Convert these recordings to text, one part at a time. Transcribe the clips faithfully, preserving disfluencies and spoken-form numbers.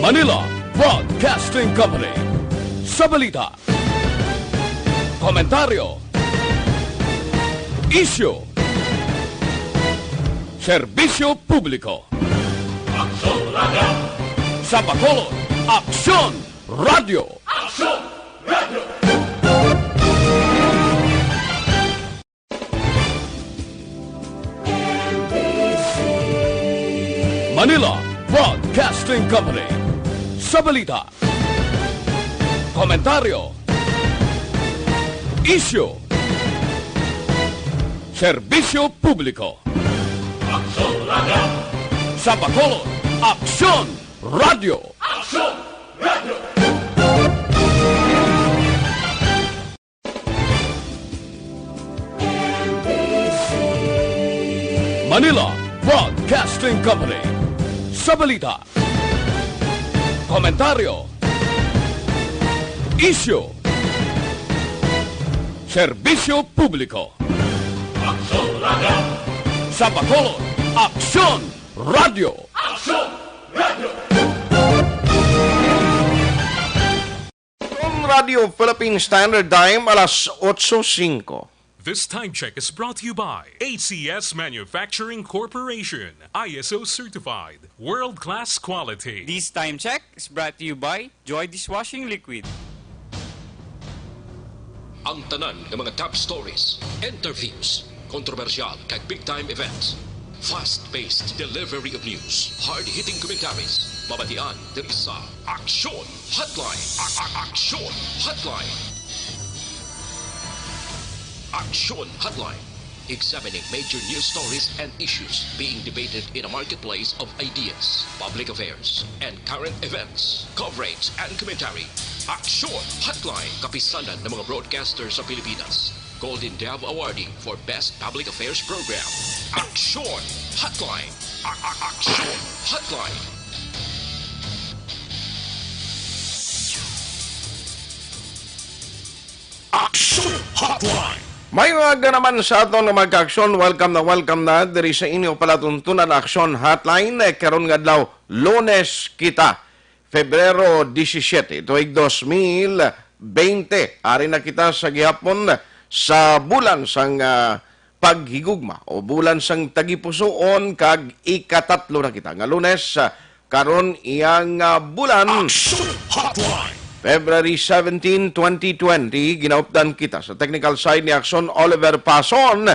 Manila Broadcasting Company. Sa balita, komentaryo, isyu, serbisyo publiko. Aksyon Radio. Sa Bacolod, Aksyon Radio. Aksyon Radio. Manila Broadcasting Company. Sa balita, komentaryo, isyu, serbisyo publiko. Aksyon Radio. Sa Bacolod, Aksyon Radio. Aksyon Radio. Manila Broadcasting Company. Sa balita, komentaryo, isyu, serbisyo publiko. Aksyon Radio. Sa Bacolod, Aksyon Radio. Aksyon Radio. Ang Radio Philippine Standard Time, alas otso singko. This time check is brought to you by A C S Manufacturing Corporation, I S O certified, world-class quality. This time check is brought to you by Joy Dishwashing Liquid. Ang tanan nga mga top stories, interviews, kontrobersyal kag big time events, fast-paced delivery of news, hard-hitting commentaries, mabatian diri sa Aksyon Hotline. A- a- Aksyon Hotline. Aksyon Hotline. Examining major news stories and issues being debated in a marketplace of ideas, public affairs, and current events. Coverage and commentary. Aksyon Hotline. Kapisanan ng mga broadcaster sa Pilipinas. Golden Dove awardee for Best Public Affairs Program. Aksyon Hotline. A- a- Aksyon Hotline. Aksyon Hotline. Maayong aga naman sa aton nga mga ka-aksyon. Welcome na welcome na diri sa inyo palatuntunan, Aksyon Hotline. Eh, karon nga adlaw, Lunes kita, Febrero disisiete, tuig dos mil bente. Ari na kita sa gihapon sa bulan sang, ah, paghigugma o bulan sang tagipusoon, kag ikatatlo na kita nga Lunes, ah, karon iyang, ah, bulan. Action Hotline. February seventeen, twenty twenty, ginaupdan kita sa technical side ni Action Oliver Pason.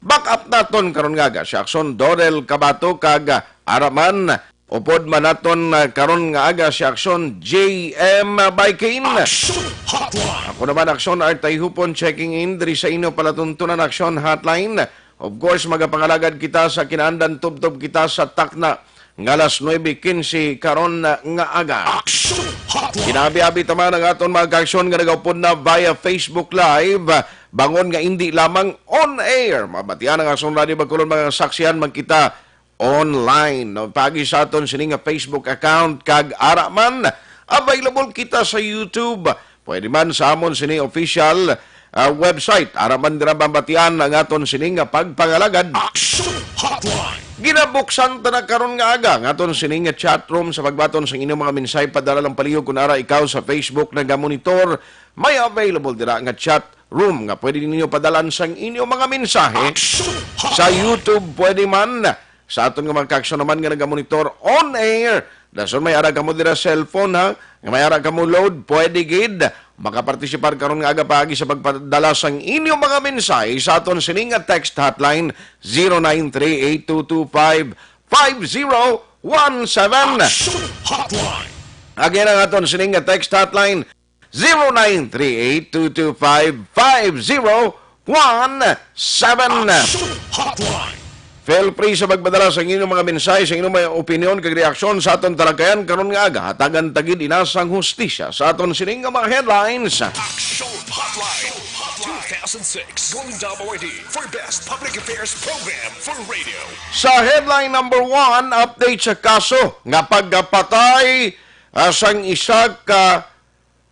Back up naton karon nga aga si Action Dorel Cabato kag, ah, ara man, upod man naton, ah, karon nga aga si Action J M Baikin. Action Hotline. Ako naman, Action Art Tayhupon, checking in diri sa inyo palatuntunan, Action Hotline. Of course, magapangalagad kita sa kinaandan, tubtob kita sa takna nga alas nuebe quince karon nga aga. Action Hotline. Kinaabi-abi ta man ang aton mga kaaksyon nga nagaupod na via Facebook Live, bangon nga indi lamang on air. Mabatian ang Aksyon Radio Bacolod, mga saksihan man kita online, no? Paagi sa aton sini nga Facebook account, kag ara man, available kita sa YouTube. Pwede man sa amon sini official, ah, website. Ara man dira mabatian ang aton sini nga pagpangalagad. Action Hotline. Ginabuksan ta na karon nga aga ang aton sini nga chat room sa pagbaton sa inyong mga mensahe. Padala lang palihog kun ara ikaw sa Facebook nagamonitor. May available dira nga chat room nga pwede ninyo padalan sang inyong mga mensahe. Action Hotline. Sa YouTube, pwede man. Sa aton nga mga kaaksyon naman nga nagamonitor on air, dason may ara kamo dira cellphone, ha, nga may ara kamo load, pwede gid makapartisipar karon nga aga paagi sa pagpadala sang inyong mga mensahe sa aton sini nga text hotline, zero nine three eight two two five five zero one seven. Action Hotline. Again, ang aton sini nga text hotline, zero nine three eight two two five five zero one seven. Action Hotline. Feel free sa pagpadala sa inyong mga mensahe, sa inyong mga opinion kag reaksyon sa aton talakayan karon nga aga. Hatagan ta gid ina sang hustisya sa aton sining nga mga headlines. Action Hotline two thousand six Golden Dove Awardee for Best Public Affairs Program for Radio. Sa headline number one, update sa kaso nga pagkapatay, ah, sang isa ka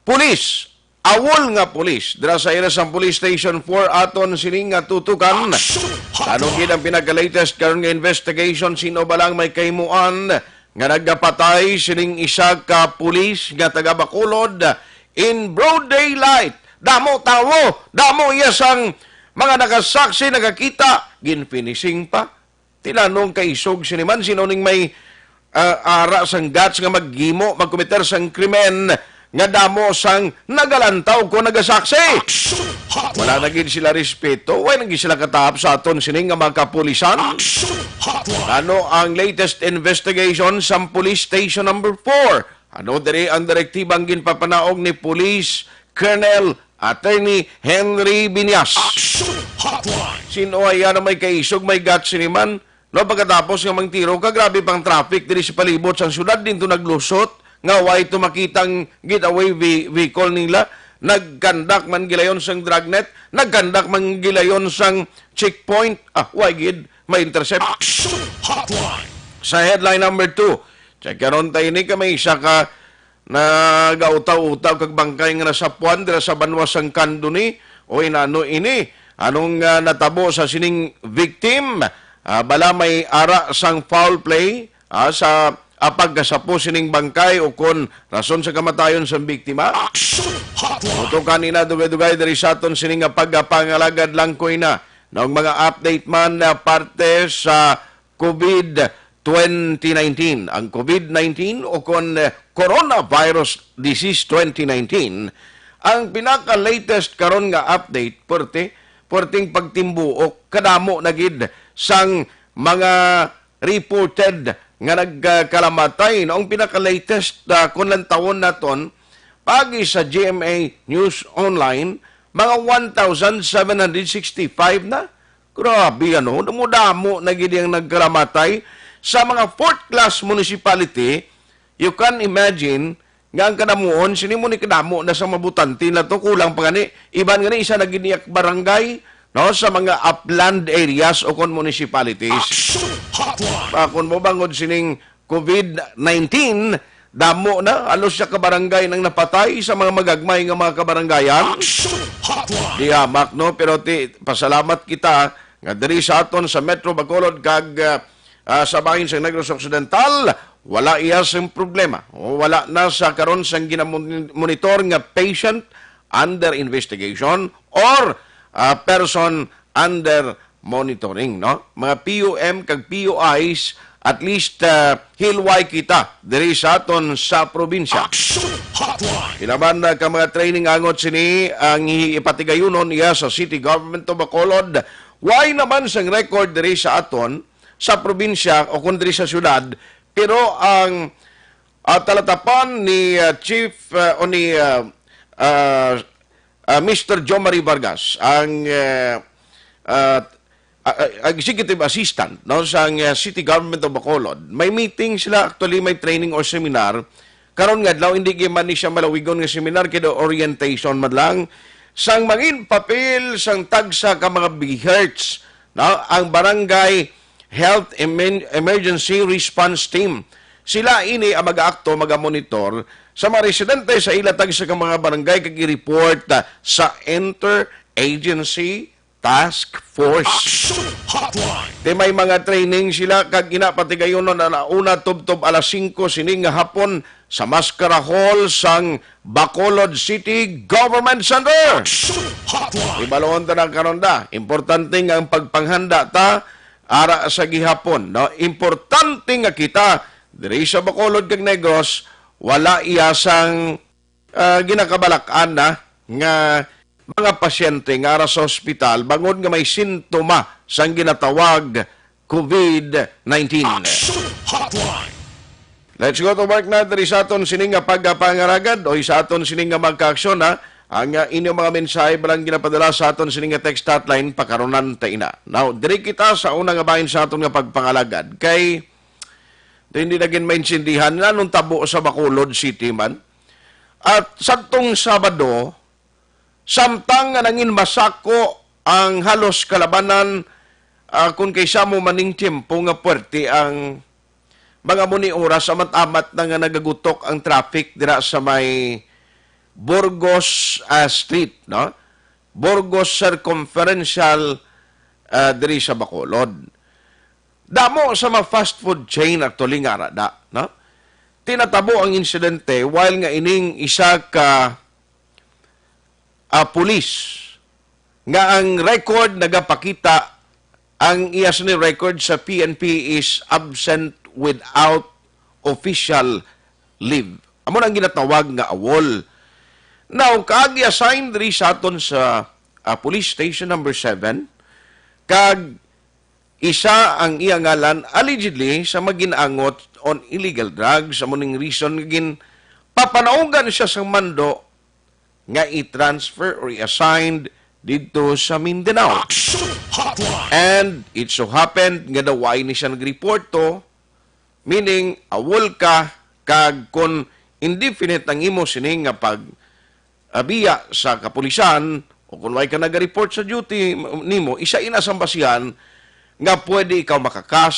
pulis, awol nga pulis, dira sa area sang Police Station four aton sini nga tutukan. Action Hotline. Ano gid ang pinaka-latest karon nga investigation? Sino ba lang may kahimuan nga nagapatay sining isa ka pulis nga taga Bacolod in broad daylight. Damo tawo, damo iya sang mga nakasaksi, nagakita, gin-finishing pa. Tinanong kaisog sini man, sino ning may, ah, ara sang guts nga maghimo, magkomiter sang krimen nga damo sang nagalantaw ko nagasaksi? Wala na gid sila respeto, wala na gid sila katahap sa aton sini nga mga kapulisan. Ano ang latest investigation sa Police Station Number four? Ano diri ang direktibang ginpapanaog ni Police Colonel Attorney Henry Binyas? Action Hotline. Sino ay ano may kaisog, may guts sini man? No, pagkatapos nga mangtiro ka, grabe pang traffic diri sa palibot sang syudad, dinto naglusot nga way to makitang getaway ve-, vehicle nila. Nagkandak man gilayon sang dragnet, nagkandak man gilayon sang checkpoint. Ah, way gid ma-intercept. Action Hotline. Sa headline number two, check karon ta ini ka may isa ka nagautaw-utaw kag bangkay nga nasapuan dira sa banwa sang Candoni. O inano ini? Anong, ah, natabo sa sining victim? Ah, bala may ara sang foul play, ah, sa, ah, pagkasapo sining bangkay o kon rason sa kamatayon sang biktima? Action Hotline. Uto kanina dugay-dugay diri sa aton sining nga pagpangalagad lang ko ina. Naong mga update man na parte sa COVID twenty nineteen, ang COVID nineteen o kon, eh, coronavirus disease twenty nineteen, ang pinaka-latest karon nga update, puwerte, puwerteng pagtimbuok, kadamo na gid sang mga reported nga nagkalamatay. No, ang pinaka-latest, ah, kon lantawon naton, pagi sa G M A News Online, mga one thousand seven hundred sixty-five na. Grabe, ano? Damo-damo na gid ang nagkalamatay sa mga fourth class municipality. You can imagine nga ang kadamuon, sini mo ni kadamo na sa mabutante na to, kulang pa gani. Iban gani, isa na gid niya barangay, no, sa mga upland areas o kon municipalities. Action Hotline. Pa, kung mo bangod sining COVID nineteen, damo na, halos sa kabarangay nang napatay sa mga magagmay nga mga kabarangayan. Action Hotline. Di hamak, no? Pero ti, pasalamat kita nga diri sa aton sa Metro Bacolod kag, ah, ah, sa bahin sa Negros Occidental, wala iya sing problema. O wala na sa karon sang ginamonitor nga patient under investigation or, ah, person under monitoring, no? Mga P U M kag P U Is, at least, ah, hilway kita diri sa aton sa probinsya. Action Hotline. Ilaban na ka mga training angot sini ang hi-, ipatigayunon iya sa City Government of Bacolod. Why naman sang record diri sa aton sa probinsya o kung diri sa syudad, pero ang, ah, talatapan ni, ah, Chief, ah, o ni, ah, ah, ah, Mister Jomari Vargas, ang, eh, ah, ah, ah, executive assistant, no, sang, eh, City Government of Bacolod. May meeting sila, actually, may training or seminar. Karon nga adlaw, hindi gyud man ni siya malawigon nga seminar, kay daw orientation man lang. Sang mangin papel sang tagsa ka mga BHERTs, no, ang Barangay Health Emen-, Emergency Response Team. Sila ini ang mag-aakto, mag-monitor sa mga residente sa ila tagsa ka mga barangay kag i-report, ah, sa Interagency Task Force. Action Hotline. Di may mga training sila kag ina patigayonon na nauna tubtob alas singko sining nga hapon sa Mascara Hall sang Bacolod City Government Center. Action Hotline. Ibalon ta na karon da. Importante nga ang pagpanghanda ta ara sa gihapon, no? Importante nga kita diri sa Bacolod kag Negros, wala iya sang, ah, ginakabalak-an na nga mga pasyente nga ara sa ospital bangod nga may sintoma sang ginatawag COVID nineteen. Action Hotline. Let's go to work na diri sa aton sining nga pagpangalagad o sa aton sining nga magkaaksyon, ha. Ang, ah, inyong mga mensahe balang ginapadala sa aton sining nga text hotline, pakaronan ta ina. Now, diri kita sa una nga bahin sa aton nga pagpangalagad kay di, hindi na gid maintindihan nga anong tabo sa Bacolod City man. At sadtong Sabado, samtang nga nangin masako ang halos kalabanan, ah, kung kay sa mo maning tiyempo nga puwerte ang mga muni oras, amat-amat na nga nagagutok ang traffic dira sa may Burgos, ah, Street, no? Burgos Circumferential, ah, diri sa Bacolod. Damo sa mga fast food chain actually nga ara da, no? Tinatabo ang insidente while nga ining isa ka, ah, pulis nga ang record nagapakita, ang iya sini record sa P N P is absent without official leave. Amo na ang ginatawag nga AWOL. Now, kaagi assign diri sa aton sa, ah, Police Station Number Seven, kag isa ang iya ngalan, allegedly, sa magin-angot on illegal drugs. Amo ning reason nga ginpapanaugan siya sang mando nga i-transfer or i-assigned didto sa Mindanao. Action Hotline! And it so happened nga daw wala ni siya nagreporto, meaning, AWOL ka, kag kung indefinite ang imo sining nga pag abiya sa kapulisan o kung way ka naga-report sa duty m-, nimo, isa ina sang basihan nga pwede ikaw makakas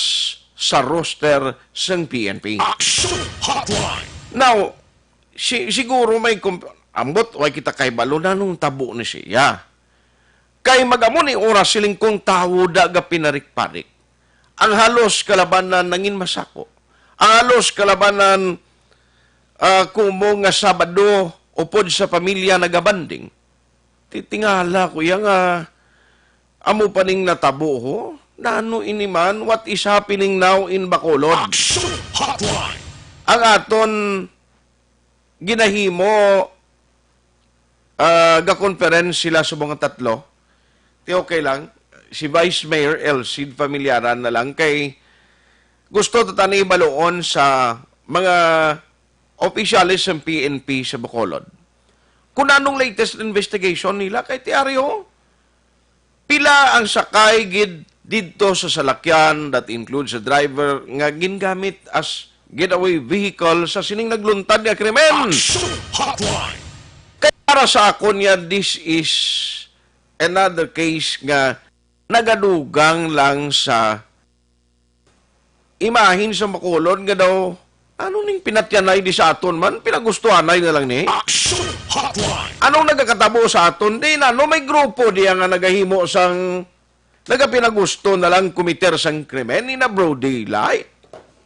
sa roster sang P N P. Action Hotline! Now, si-, siguro may kump-, ambot, way kita kahibalo na nung tabo ni siya. Kay magamo ni oras siling kong tawo da ga pinarik-parik. Ang halos kalabanan nangin masako. Ang halos kalabanan, ah, kumo nga Sabado upod sa pamilya nagabanding. Titingala ko iya nga amo pa ning natabo ho. Nano ini man? What is happening now in Bacolod? Action Hotline! Ang aton ginahimo, ah, ga-conference sila sa mga tatlo. Ti okay lang, si Vice Mayor Elcid Familiaran na lang kay gusto ta tani ibaluon sa mga opisyales sa P N P sa Bacolod. Kung anong latest investigation nila kay Tiario, pila ang sakay gid didto sa salakyan, that includes the driver, nga gingamit as getaway vehicle sa sining nagluntad nga krimen? Action Hotline! Kay para sa akon niya, this is another case nga nagadugang lang sa imahin sa Bacolod nga daw, ano ning pinatyanay di sa aton man, pinagustuhanay na lang ni? Action Hotline! Anong nagakatabo sa aton? Di na, no, may grupo diya nga nagahimo sang, nagapinagusto na lang kumiter sang krimen, in a broad daylight.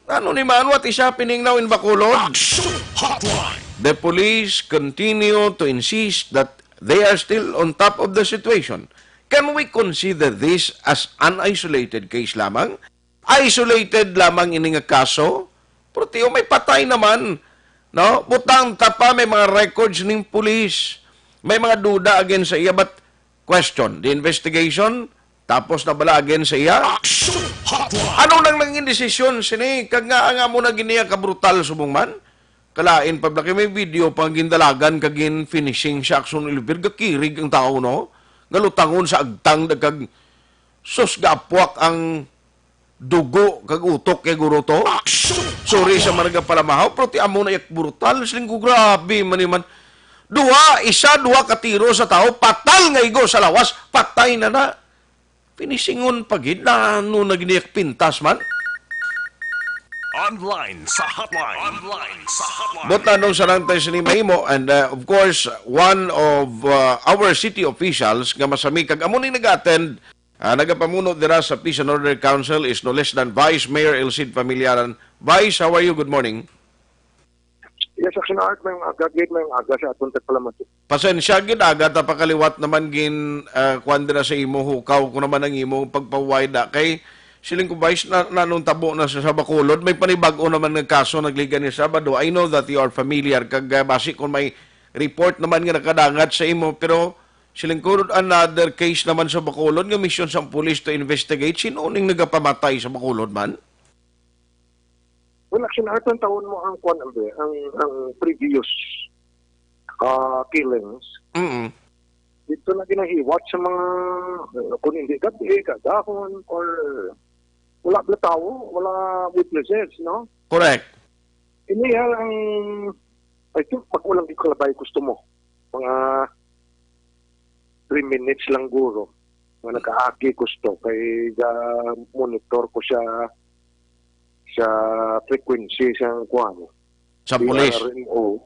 Ano ni man, what is happening now in Bacolod? Action Hotline! The police continue to insist that they are still on top of the situation. Can we consider this as an isolated case lamang? Isolated lamang ini nga kaso? Pero tiyo, may patay naman, no? Butang ta pa, may mga records ning pulis. May mga duda against sa iya, but question, the investigation, tapos na bala against sa iya? Action Hotline! Ano nang nangin desisyon sini? Kag nga, nga mo na giniya ka brutal subong man? Kalain pa bala kay may video pang gindalagan kag gin-finishing siya, Action Oliver, gakirig ang tao, no? Galutangon sa agtang, kag sus, gaapwak ang dugo kag utok kay guro to. Action! Sorry sa mga nagapalamahaw, pero ti amo na yak brutal, siling ko, grabe man ni man. Duha, isa, duha ka tiro sa tao, patal nga igo sa lawas, patay na na. Pinisingon pa gid, na ano na gid yak pintas man? Online sa hotline. Online sa hotline. Buot na nung sarang tayo sini mahimo, and, uh, of course, one of, uh, our city officials nga masami kag amo ni nag-attend, ah, nagapamuno dira sa Peace and Order Council is no less than Vice Mayor Elcid Familiaran. Vice, how are you? Good morning. Yes, Action Art, may aga gid, may aga sa aton tagpalamati. Pasensya gid, aga ta pakaliwat naman gin, ah, kuwan dira sa imo hukaw ko naman ang imo pagpahuway da kay siling ko, Vice, na, nanong tabo na sa, sa Bacolod, may panibag-o naman nga kaso nagliga ni Sabado. I know that you are familiar kag, ah, basi kung may report naman nga nakadangat sa imo, pero siling ko, another case naman sa Bacolod nga mission sa pulis to investigate. Sino ning nagapamatay sa Bacolod man? Well, actually, atong tawon mo ang kwan, ang, ang, ang previous, ah, killings. Mm. Dito na ginahiwat sa mga, uh, kung hindi gabi, kagahon, or wala bala tao, wala witnesses, no? Correct. Ini ang, I think, pag walang ikalabay gusto mo, mga three minutes lang guro, nga nakaagi gusto, kay ga-monitor ko siya sa frequency sa kwan. Sa pulis? D R M O. Ah.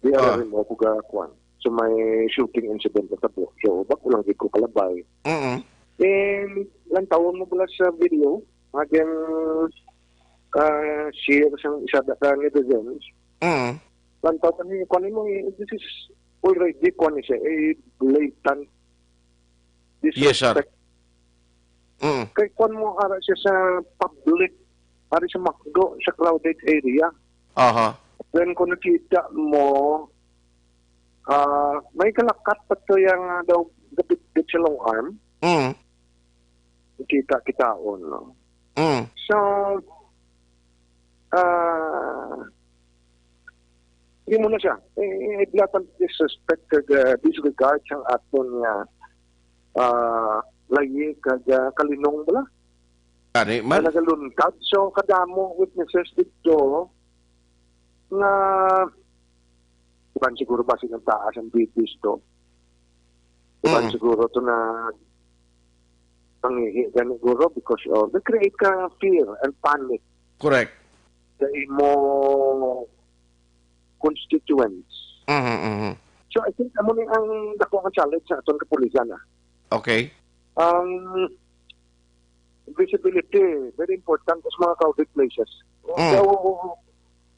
D R M O ko ga kwan. So may shooting incident na tabo. So, bako lang gid ko kalabay. Mm-mm. Then, lantawon mo bala sa video, Again, ah, share sang isa da ka netizens. Mm. Lantaw ka ni, kuwan mo, eh, this is already, kuwan ni siya, eh, blatant Yes, sir. disrespect. Mm. Kay kuwan mo, ara siya sa public, ara siya McDo, sa crowded area. Aha. Then kung nakita mo, ah, may kalakat pa to yung, ah, daw gabit-bit sa long arm. Mm. Kita-kitaon, no? Mm. So, ah, di mo na siya. Eh, eh, blatant disrespect kag, ah, disregard sang aton nga, ah, layi kag, ah, kalinong bala Gani man. nga nagaluntad. So, kadamo witnesses dito nga iban siguro ba silang taas ang duties to. Iban Mm. siguro to na nangihi gani siguro because, oh, they create ka fear and panic Correct. sa imo constituents. Mhm, mhm. So, I think amo ni ang dako nga challenge sa aton kapulisan, ah. Okay. Ang visibility, very important sa mga crowded places. Mm. So,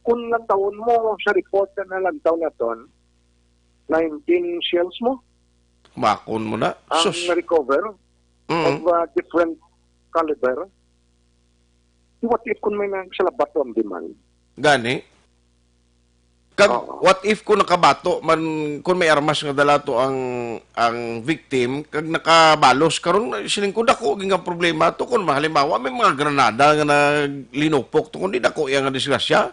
kung lantawon mo sa report na nalantaw naton, nineteen shells mo Makon mo na. ang Sus. na-recover Mm. of, uh, different caliber. What if kung may nagsalabat ang demand? Gani. Kag Oo. what if kung nakabato man, kung may armas nga dala to ang, ang victim, kag nakabalos, karon siling ko dako gyud nga problema to kung halimbawa may mga granada nga naglinupok to, kundi dako iya nga disgrasya.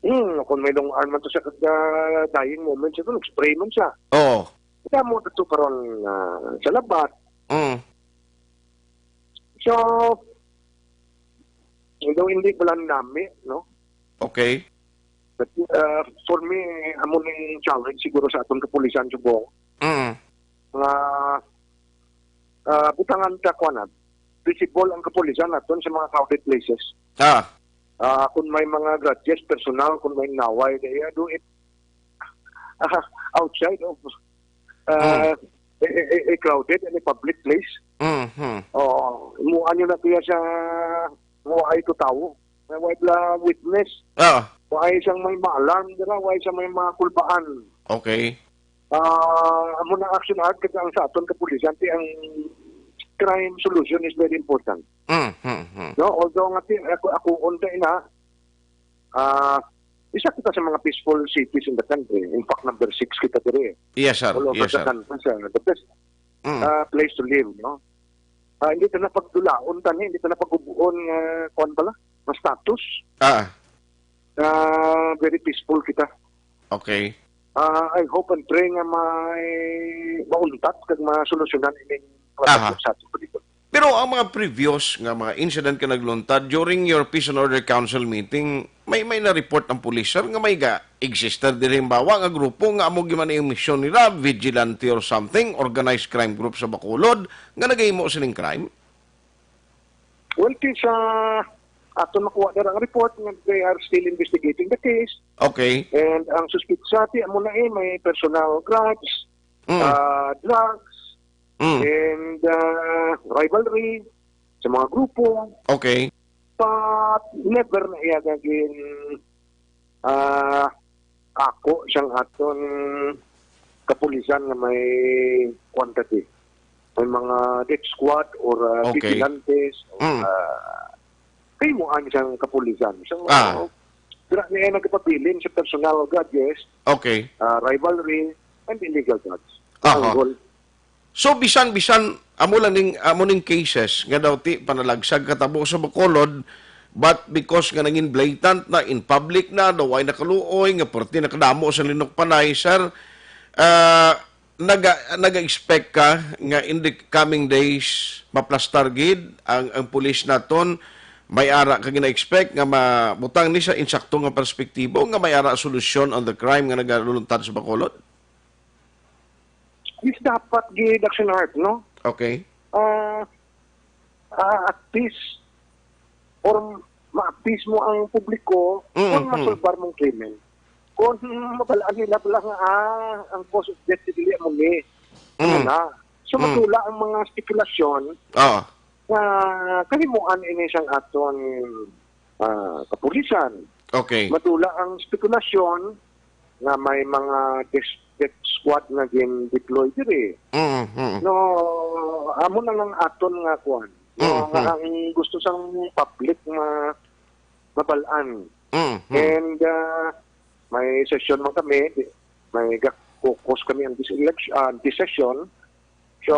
Hmm, kung may long arm man to siya, kag, ah, dying moment siya, nag-spray man siya. Oo. Kaya mo to karon, ah, salabat. Mm. So, although hindi pala nami, no? Okay. But, uh, for me, amo ning challenge siguro sa atong kapulisan subong Mm. nga, ah, butangan ta, kuwan na, visible ang kapulisan naton sa mga crowded places. Ah. Ah, kung may mga grudges, personal, kung may naway, kaya do it ah, outside of, ah, Mm. a, a, a, a crowded and a public place. Mm-hmm. Oo. Imuha nyo na kaya sa mga ay to tawo. May wala witness. Ah. Wa ay siyang may ma-alarm dira, wa ay siyang may mga kulbaan. Okay. Ah, amo na action art kag ang sa aton kapulisan, ti ang crime solution is very important. Mm, mm, mm. No, although nga ti, ako, ako unta ina, ah, isa kita sa mga peaceful cities in the country. In fact, number six kita diri. Yes, sir. All over Yes, the sir. country, sir. The best, Mm. ah, place to live, no? Ah, hindi ta na pagdulaon tani, hindi ta na pag-ubuon nga, kuwan pala, nga status. Ah. Ah, very peaceful kita. Okay. Ah, I hope and pray nga may mauntat kag masolusyonan ining Aha. sa ating palibot. Pero ang mga previous nga mga incident nga nagluntad during your Peace and Order Council meeting, may, may na-report ang pulis, sir, nga may ga-exist diri, halimbawa, nga grupo nga amo gyud man ang misyon nila, vigilante or something, organized crime group sa Bacolod, nga nagahimo sining crime? Well, ti sa aton makuha dira ang report nga they are still investigating the case. Okay. And ang suspitsa ti amo na, eh, may personal grudge, Mm. ah, drugs, Mm. and, ah, rivalry sa mga grupo. Okay. But never na iya naging, ah, ako siyang aton kapulisan nga may quantity. May mga death squad or, ah, Okay. vigilantes or, Mm. ah, kay mo ang isang kapulisan. So, Ah. dira niya nagpabilin sa personal grudges, Okay. ah, rivalry, and illegal drugs. Aha. Anggol. So, bisan, bisan, amo lang ning, amo ning cases nga daw ti panalagsag katabo sa Bacolod, but because nga nangin blatant na, in public na, daw ay nakaluoy, nga parte nakadamo sa linukbanay, sir, ah, naga-, naga-expect ka nga in the coming days, maplastar gid ang, ang pulis naton, may ara ka gina-expect nga mabutang ni sa insakto nga perspektibo nga may ara solusyon on the crime nga nagaluluntad sa Bacolod? Is dapat gid action art, no? Okay. Ah, ah, at peace or ma-appease mo ang publiko Mm, kung mm. masulbar mong krimen. Kung mabalaan nila pala nga, ah, ang cause of death, dili mo ni. Mm. Ano na? So, Mm. matula ang mga spekulasyon Oo. Ah, kahimuan ini sang aton, ah, kapulisan. Okay. Madula ang spekulasyon nga may mga des-, death squad nga gin-deploy diri. Mm, mm. No, amo na lang aton nga kuan. No, Mm, nga mm. ang gusto sang public ma-, mabal-an. Mm, mm. And, ah, may session man kami, may ga-caucus kami ang this election, ah, this session. So,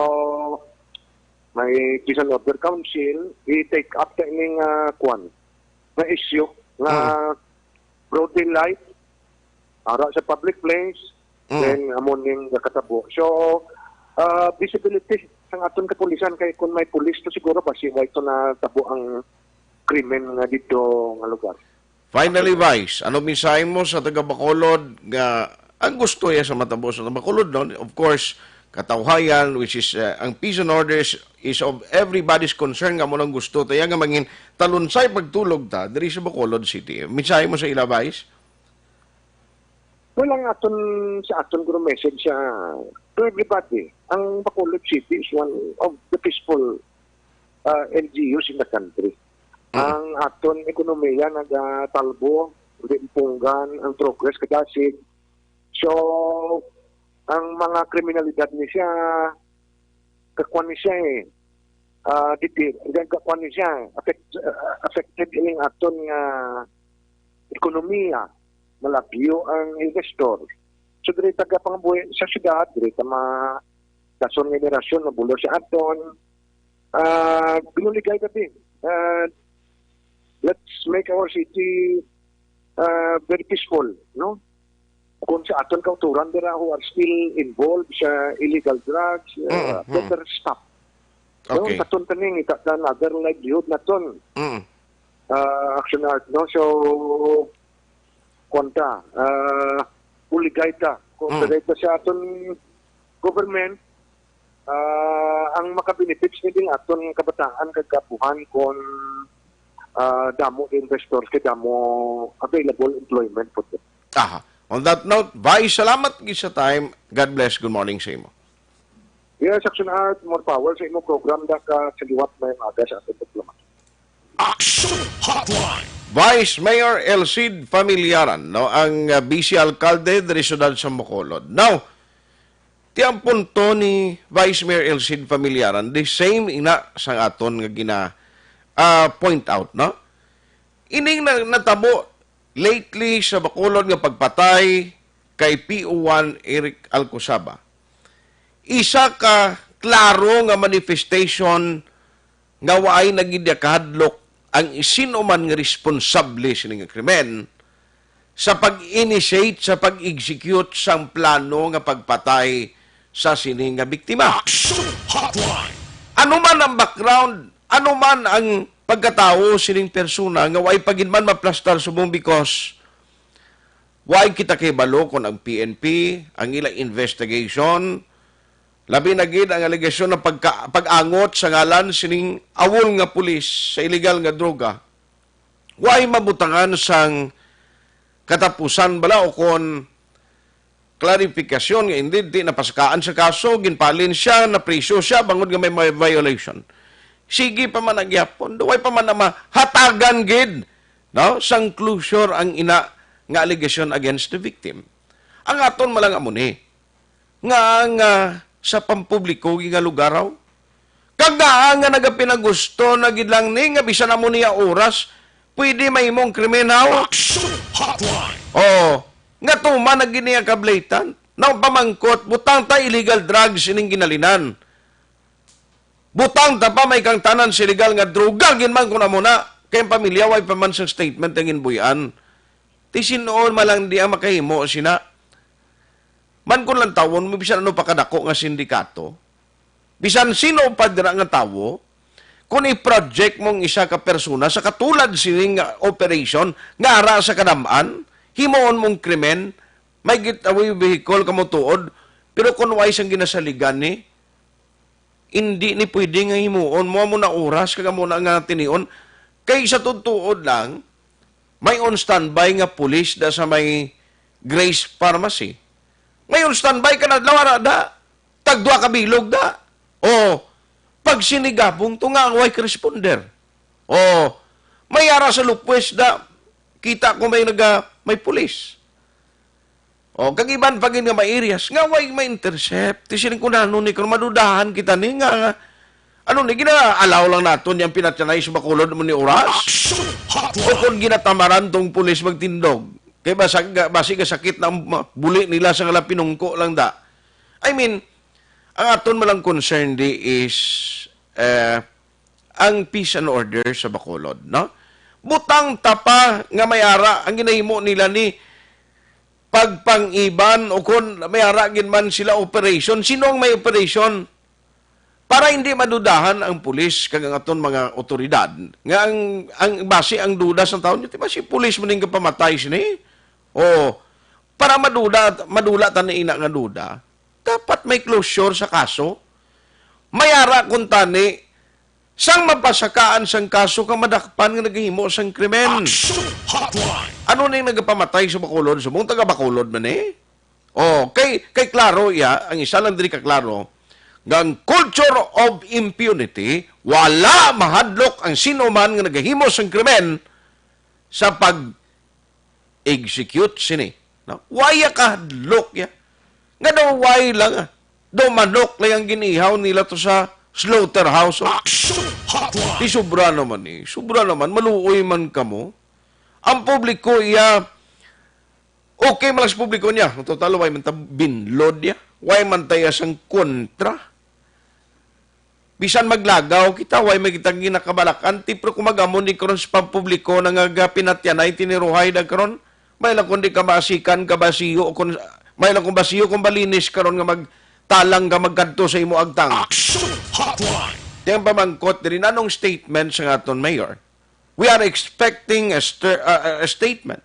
may peace and order council, i-take up ta ining, ah, kuan, na issue nga Mm. broad daylight, ara sa public place, Mm. then amo ning nakatabo. So, ah, visibility sang aton kapulisan kay kung may pulis to siguro basi way to natabo ang krimen nga dito nga lugar. Finally, Vice, ano mensahe mo sa taga Bacolod nga ang gusto niya sa matabo sa Bacolod, no? Of course, katawhayan, which is, uh, ang peace and orders is of everybody's concern, nga mo nang gusto tayo nga mangin talunsay pagtulog ta diri sa Bacolod City. Mensahe mo sa ila, Vice? Well, ang aton, sa aton guro message sa, to everybody, ang Bacolod City is one of the peaceful, uh, L G Us in the country. Mm. Ang aton ekonomiya nagatalbo, di punggan, ang progress kadasig. So, ang mga kriminalidad ni siya, kakuan ni siya eh. Ah, diti, kakuan ni siya, affect-, ah, affected ining aton nga ekonomiya, malagyo ang investor. So, diri taga pangabuhi sa syudad, diri ta ma-, dason nga henerasyon, mabulo sa aton. Ah, binuligay kami. Ah, let's make our city, ah, very peaceful, no? Kung sa aton kauturan dira who are still involved sa illegal drugs, ah, Mm, mm. better stop. No? Okay. Katon taning ita another livelihood naton. Mm. Ah, Action Art, no? So, kwanta, ah, buligay ta. Kung Mm. sa sa aton government, ah, ang makabenefits ni ding aton kabataan kag kaapuhan kung, ah, damo investors kay damo available employment po. Aha. On that note, Vice, salamat gid sa time. God bless. Good morning sa imo. Yes, Action Art, more power sa imo program da ka sa liwat may mga sa ating programa. Action Hotline. Vice Mayor Elcid Familiaran, no, ang, uh, vice alkalde diri siyudad sa Bacolod. Now, ti ang punto ni Vice Mayor Elcid Familiaran, the same ina sa aton nga gina, ah, point out, no? Ining na, natabo lately sa Bacolod nga pagpatay kay P O one Eric Alcosaba, isa ka klaro nga manifestation nga waay na gid kahadlok ang sino man nga responsable sini nga krimen sa pag-initiate, sa pag-execute sang plano nga pagpatay sa sini nga biktima. Action Hotline. Ano man ang background, ano man ang pagkatawo sining persona nga way pa gid man maplastar subong because way kita kahibalo kon ang P N P, ang ila investigation, labi na gid ang alegasyon ng pagka-, pag-angot sa ngalan sining awol nga pulis sa illegal nga droga. Way mabutangan sang katapusan bala o kon klarifikasyon nga indeed di napasakaan sa kaso, ginpalin siya, napriso siya, bangod nga may, may violation. Sige pa man ang gihapon, duway pa man na mahatagan gid, no, sang closure ang ina nga allegation against the victim. Ang aton malang amo ni, nga, nga sa pampubliko nga lugaraw, kag nga, nga nagapinagusto na gid lang ni, nga bisan amo niya oras, pwede mahimong krimen, haw? Action Hotline. Oo. Nga tuman na gid niya ka blatant. Naong pamangkot, butang ta illegal drugs ining ginalinan. Butang ta pa may kang tanan sa illegal nga droga, gid man kun amo na. Kay ang pamilya, way pa man sang statement ang ginbuy-an. Ti sin-o man lang di ang makahimo sina. Man kun lantawon mo, bisan ano pa kadako nga sindikato, bisan sino pa dira nga tawo, kung i-project mo ang isa ka persona sa katulad sining nga operation nga ara sa kadam-an, himuon mong krimen, may getaway vehicle kamo tuod, pero kung way sang ginasaligan ni, hindi ni pwede nga himuon mo, amo na oras, kag amo na nga tinion. Kay sa tuod-tuod lang, may on standby nga pulis da sa may Grace Pharmacy. May on standby ka na adlaw, ara da. Tagduha ka bilog da. O, pagsinigabong to nga way ka responder. O, may ara sa Lupwes da, kita ko may naga, may pulis. O, kag iban pa gid nga may areas, nga way may intercept. Ti siling ko na, ano ni, kung madudahan kita ni, nga, nga, ano ni, gina-allow lang naton yang pinatyanay sa Bacolod mo ni oras? Action Hotline! O kung ginatamaran tong pulis magtindog. Kay basa, ga-, basi ga sakit na ang ma-, buli nila sa nga pinungko lang da. I mean, ang aton malang concern di is, eh, ang peace and order sa Bacolod, no? Butang ta pa nga may ara ang ginahimo nila ni pagpang-iban o kon may ara gid man sila operation. Sino ang may operation? Para hindi madudahan ang pulis kag ang aton mga otoridad nga ang, ang base ang duda sa tawo, di ba si pulis man ning kapamatay sini? O, para maduda, madula ta na ina nga duda, dapat may closure sa kaso. May ara kung tani, sang mapasakaan sang kaso kang madakpan nga naghimo sang krimen. Action Hotline! Ano ning nagapamatay sa Bacolod? Subong taga Bacolod man eh. O, kay, kay klaro iya, ang isa lang diri ka klaro, nga ang culture of impunity, wala mahadlok ang sino man nga nagahimo sang krimen sa pag-execute sini. No? Why ya kahadlok ya? Nga daw why lang, ah. Daw manok lang ang ginihaw nila to sa slaughterhouse, oh. Action Hotline! Di sobra naman eh. Sobra naman. Maluoy man kamo. Ang publiko iya, okay man lang sa publiko niya. Ang total, way man ta binlod niya. Way man ta iya sang kontra. Bisan maglagaw kita, way man kita ginakabalakan. Ti, pero kung mag-amo ni karon sa pampubliko na nga pinatyanay, tiniruhay da karon, may lang kung di ka maasikan, ka basiyo, kung, may lang kung basiyo, kung balinis karon nga magtalang ka magkadto sa imo agtang. Action Hotline! Ti ang pamangkot diri, nanong statement sa aton mayor? We are expecting a, ster- uh, a statement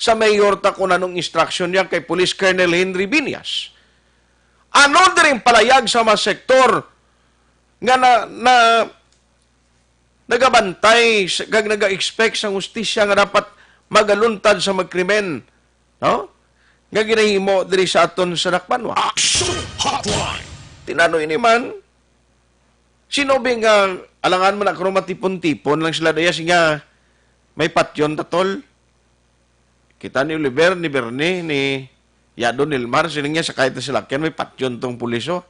sa mayor ta kung anong instruction niya kay Police Colonel Henry Viñas. Ano diri ang palayag sa mga sektor nga na, na nagabantay sa, kag naga-expect sa hustisya nga dapat magaluntad sa magkrimen, no? Nga ginahimo diri sa aton sa Dakbanwa. Action Hotline! Tinano ini man, sino ba nga alangan man ako matipon-tipon lang sila daya, siya may patyon ta, tol? Kita ni Oliver, ni Bernie, ni Yado, Nilmar, sining niya sakay ta sila kaya may patyon tong pulis, oh.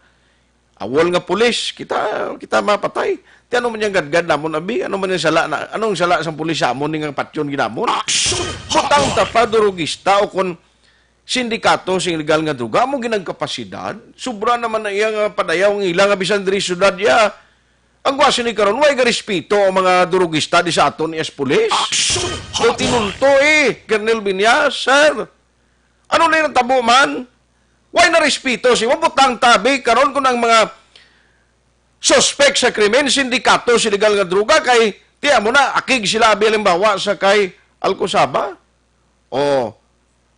Awol nga pulis, kita, kita mapatay. Ti ano man yang gadgad namon, abi? Ano man yung sala na, anong sala sang pulis sa amon ni nga patyon ginamon? Action! Butang ta pa, durugista, o kon sindikato sing illegal nga droga, amo ginang kapasidad. Sobra naman na iya nga padayaw ang ila nga bisan diri syudad iya. Ang gwasi ni karon, way garespeto ang mga durugista di sa aton as pulis. Action! So, tinunto eh, Colonel Viñas, sir. Ano na yung tabo man? Way na respeto si mabutang tabi karon kung ang mga suspect sa krimen, sindikato sa illegal nga droga, kay tiyan mo na, akig sila, abi, halimbawa, sa kay Alcosaba. O,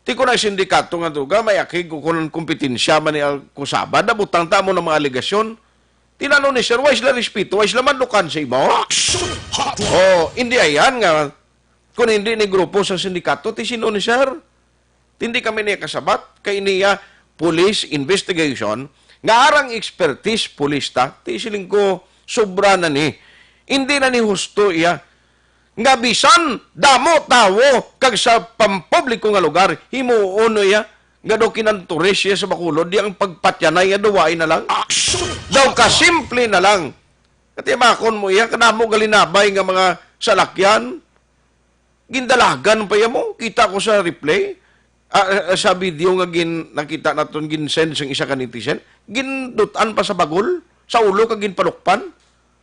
ti ko na sindikato nga droga, may akig ko kung kompetensya man ni Alcosaba, nabutang ta mo ng mga alegasyon. Tinanong ni Sir, why sila respeto, why sila madukan sa imo? Action Hotline! O, hindi ayan nga, kung hindi ni grupo sa sindikato, ti sino ni Sir? Hindi kami niya kasabat, kay niya police investigation, nga arang expertise police ta, ti siling ko, sobra na ni. Hindi na ni husto iya. Nga bisan damo tawo kag sa pampubliko nga lugar, himuon no iya, nga daw kinanturis siya sa Bacolod, di ang pagpatyanay nga duwain na lang. Action! Daw kasimple na lang. Katimakon mo iya, kanamo galinabay nga mga salakyan, gindalagan pa iya mo. Kita ko sa replay, ah, ah, sa video nga gin-, nakita naton, gin-send sa isa ka netizen, gindutan pa sa bagol, sa ulo kag ginpalukpan.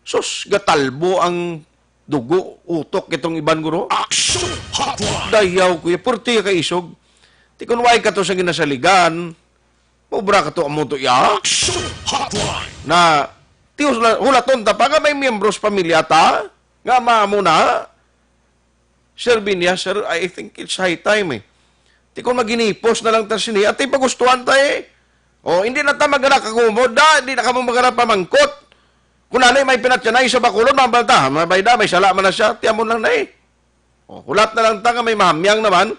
Sus, gatalbo ang dugo, utok itong iban, guro. Action Hotline! Dayaw, kuya, purti ka isog. Ti kun way ka to sa ginasaligan, maubra ka to amo to iya. Action Hotline! Na, ti hula-, hulaton ta pa nga may miyembros pamilya ta, nga maamo na. Sir Binya, sir, I think it's high time eh. Ti kun maginipos na lang ta sini, at ipagustuhan ta eh. O, hindi na ta magana kagumod da, hindi na kamo magana pamangkot. Kung nani may pinatyanay sa Bacolod, mambal ta, mabay da, may sala man na siya, tiamon lang na eh. O, hulat na lang ta nga may mahamyang naman,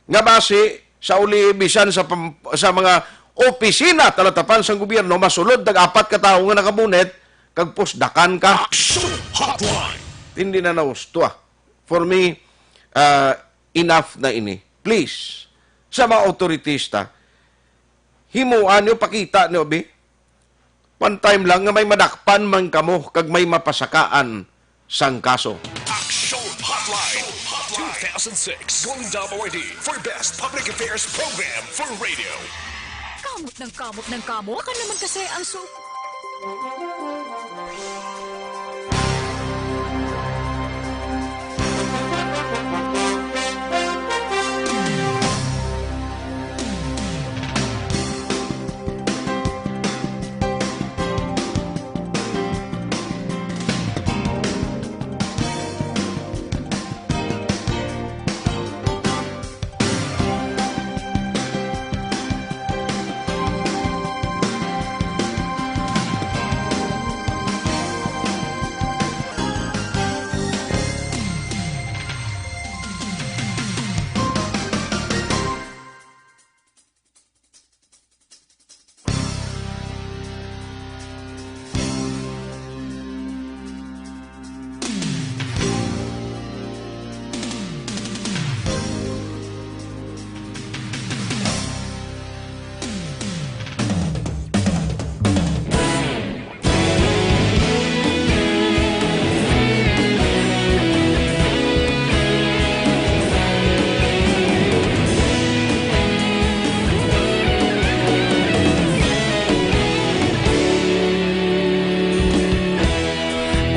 nga basi sa uli bisan sa pam-, sa mga opisina talatapan sang gobyerno, masulod tag apat ka tawo nga nakabunet, Kag pusdakan ka. Action Hotline. Hindi na nausto, ah. For me, ah, enough na ini. Please, sa mga authorities ta, himuan niyo, pakita niyo, bi. One time lang nga may madakpan man kamo kag may mapasakaan sang kaso. Action Hotline two thousand six Golden Dome Awardee for Best Public Affairs Program for Radio. Kamot ng kamot ng kamot. Baka naman kasi ang su-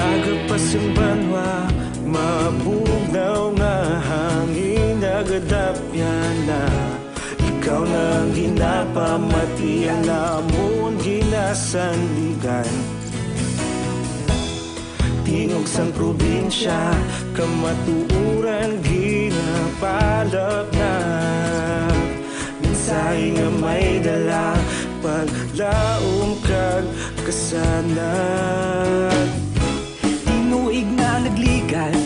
Aga pa sang banwa, mabugnaw nga hangin, nagadapyan na. Ikaw na ang ginapamati, ang amon ginasandigan. Tingog sang probinsya, kamatuoran ginapalapnap. Mensahe nga may dala, paglaom kag kasanag. Tinuig na nagligan,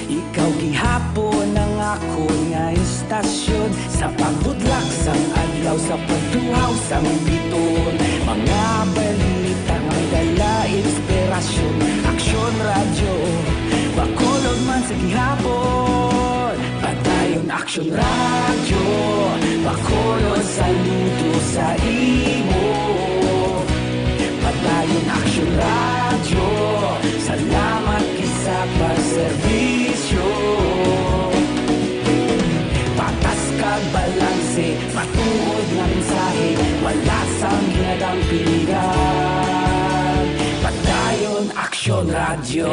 ikaw gihapon ang akon nga istasyon. Sa pagbudlak sang adlaw, sa pagtuhaw sang biton, mga balita nga may dala inspirasyon. Aksyon Radyo, Bacolod man sa gihapon. Padayon Aksyon Radyo, Bacolod, saludo sa imo. Padayon Aksyon Radyo, salamat gid sa pagserbisyo. Patas kag balanse, matuod nga mensahe, wala sang ginadampingan. Padayon Aksyon Radyo.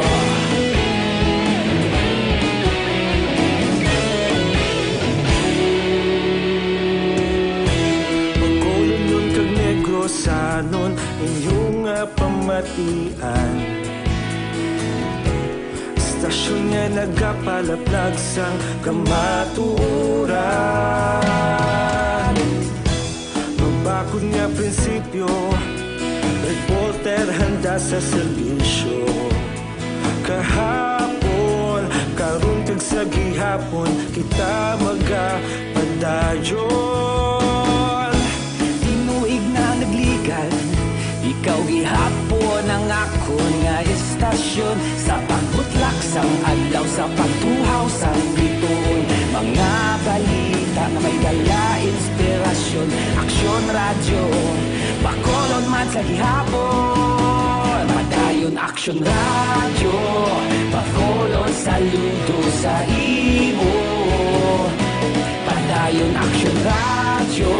Bacolodnon kag Negrosanon, inyo nga pamatian. Istasyon nga nagapalaplag sang kamatuoran. Mabakod nga prinsipyo, reporter handa sa serbisyo. Kahapon, karon kag sa gihapon, kita magapadayon. Tinuig na nagligan, ikaw gihapon ang akon nga istasyon. Sa pagbutlak sang adlaw, sa pagtuhaw sang bituon, mga balita nga may dala inspirasyon. Aksyon Radyo, Bacolod man sa gihapon. Padayon Aksyon Radyo, Bacolod, saludo sa imo. Padayon Aksyon Radyo,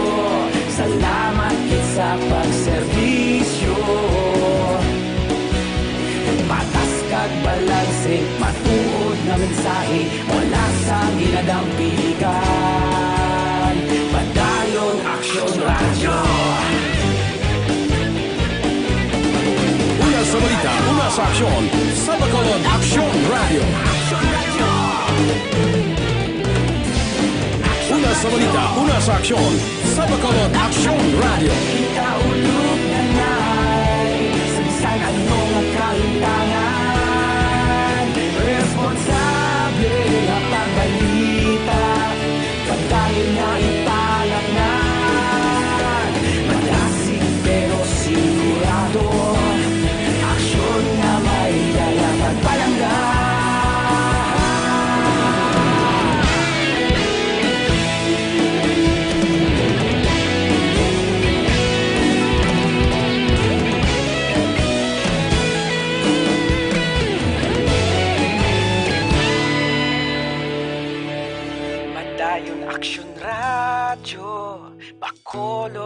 salamat gid sa pagserbisyo. Patas kag balanse, matuod nga mensahe, wala sang ginadampingan. Padayon Aksyon Radyo. Una sa balita, una sa aksyon, sa Bacolod Aksyon Radyo. Una sa balita, una sa aksyon, sa Bacolod Aksyon Radyo. Kita ulog na nay, sa bisan ano nga kalimtangan, responsable nga pagbalita. Padayon nga ipalapnag, madasig pero sigurado. Aksyon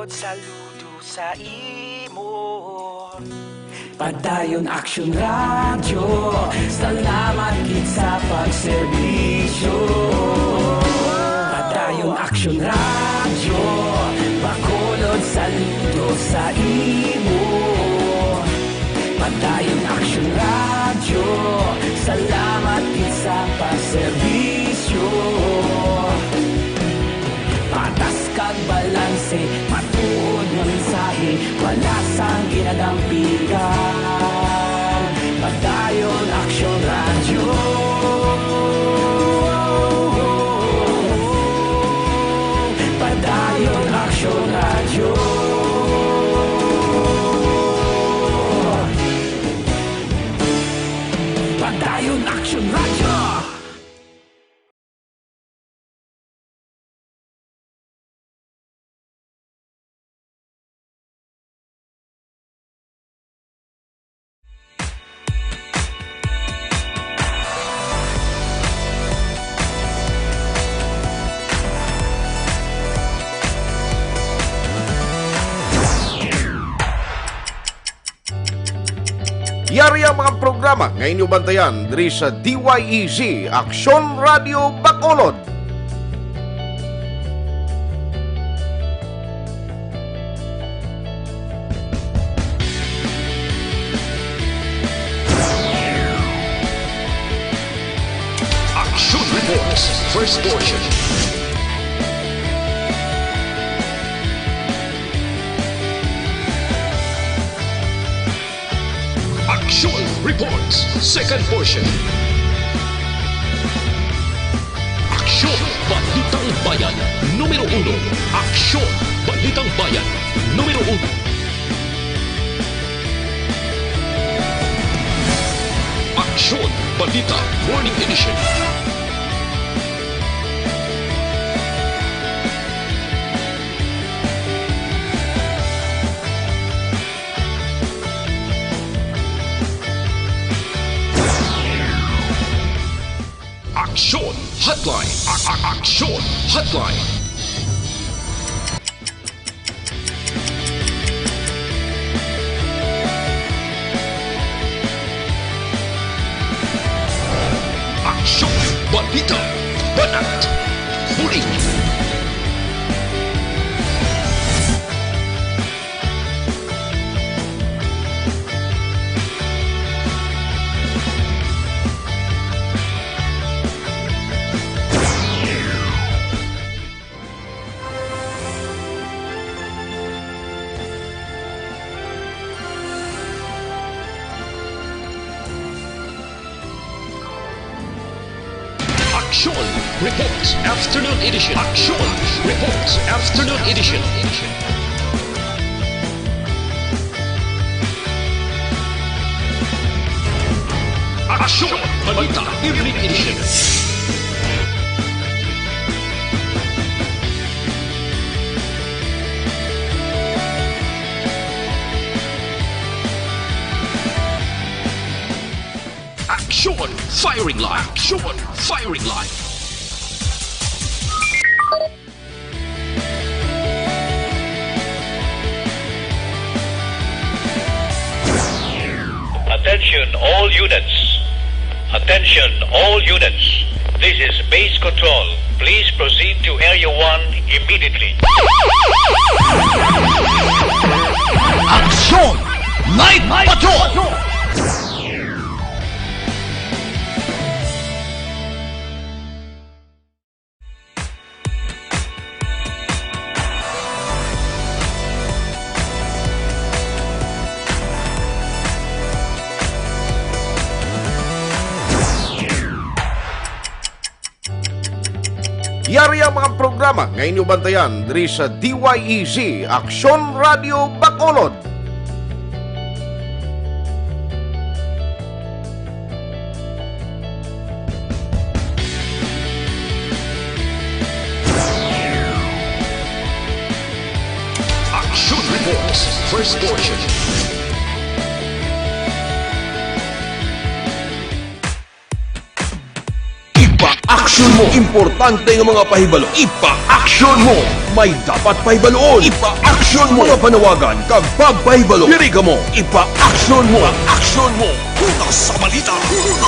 Saludo sa imo. Padayon Aksyon Radyo, salamat gid sa pagserbisyo. Padayon Aksyon Radyo, Bacolod, saludo sa imo. Padayon Aksyon Radyo, salamat gid sa pagserbisyo. Patas kag balanse, matuod nga mensahe, wala sang ginadampigan. Padayon Aksyon Radyo. Padayon Aksyon Radyo. Padayon Aksyon Radyo. Yari ang mga programa nga inyo bantayan diri sa D Y E Z, Aksyon Radio Bacolod. Action Reports, first portion. Action Reports, second portion. Aksyon, Balitang Bayan, numero uno. Aksyon, Balitang Bayan, numero uno. Aksyon, Balita, Morning Edition. Aksyon Hotline. A- a- Aksyon Hotline. Aksyon, balita, banat, bulig. Aksyon Reports Afternoon Edition. Aksyon Reports Afternoon Edition. Aksyon Balita Evening Edition. Aksyon Firing Line. Aksyon Firing Line. Attention all units. Attention all units. This is base control. Please proceed to Area one immediately. Aksyon! Night Patrol! Yari ang mga programa nga inyo bantayan diri sa D Y E Z Aksyon Radio Bacolod. Action Reports, first portion. Ipa-action mo. Importante nga mga pahibalo. Ipa-action mo. May dapat pahibaluon. Ipa-action. Aksyon mo. Mga panawagan kag pagpahibalo. Diri kamo, ipa-aksyon mo. Ipa-aksyon mo. Una sa balita,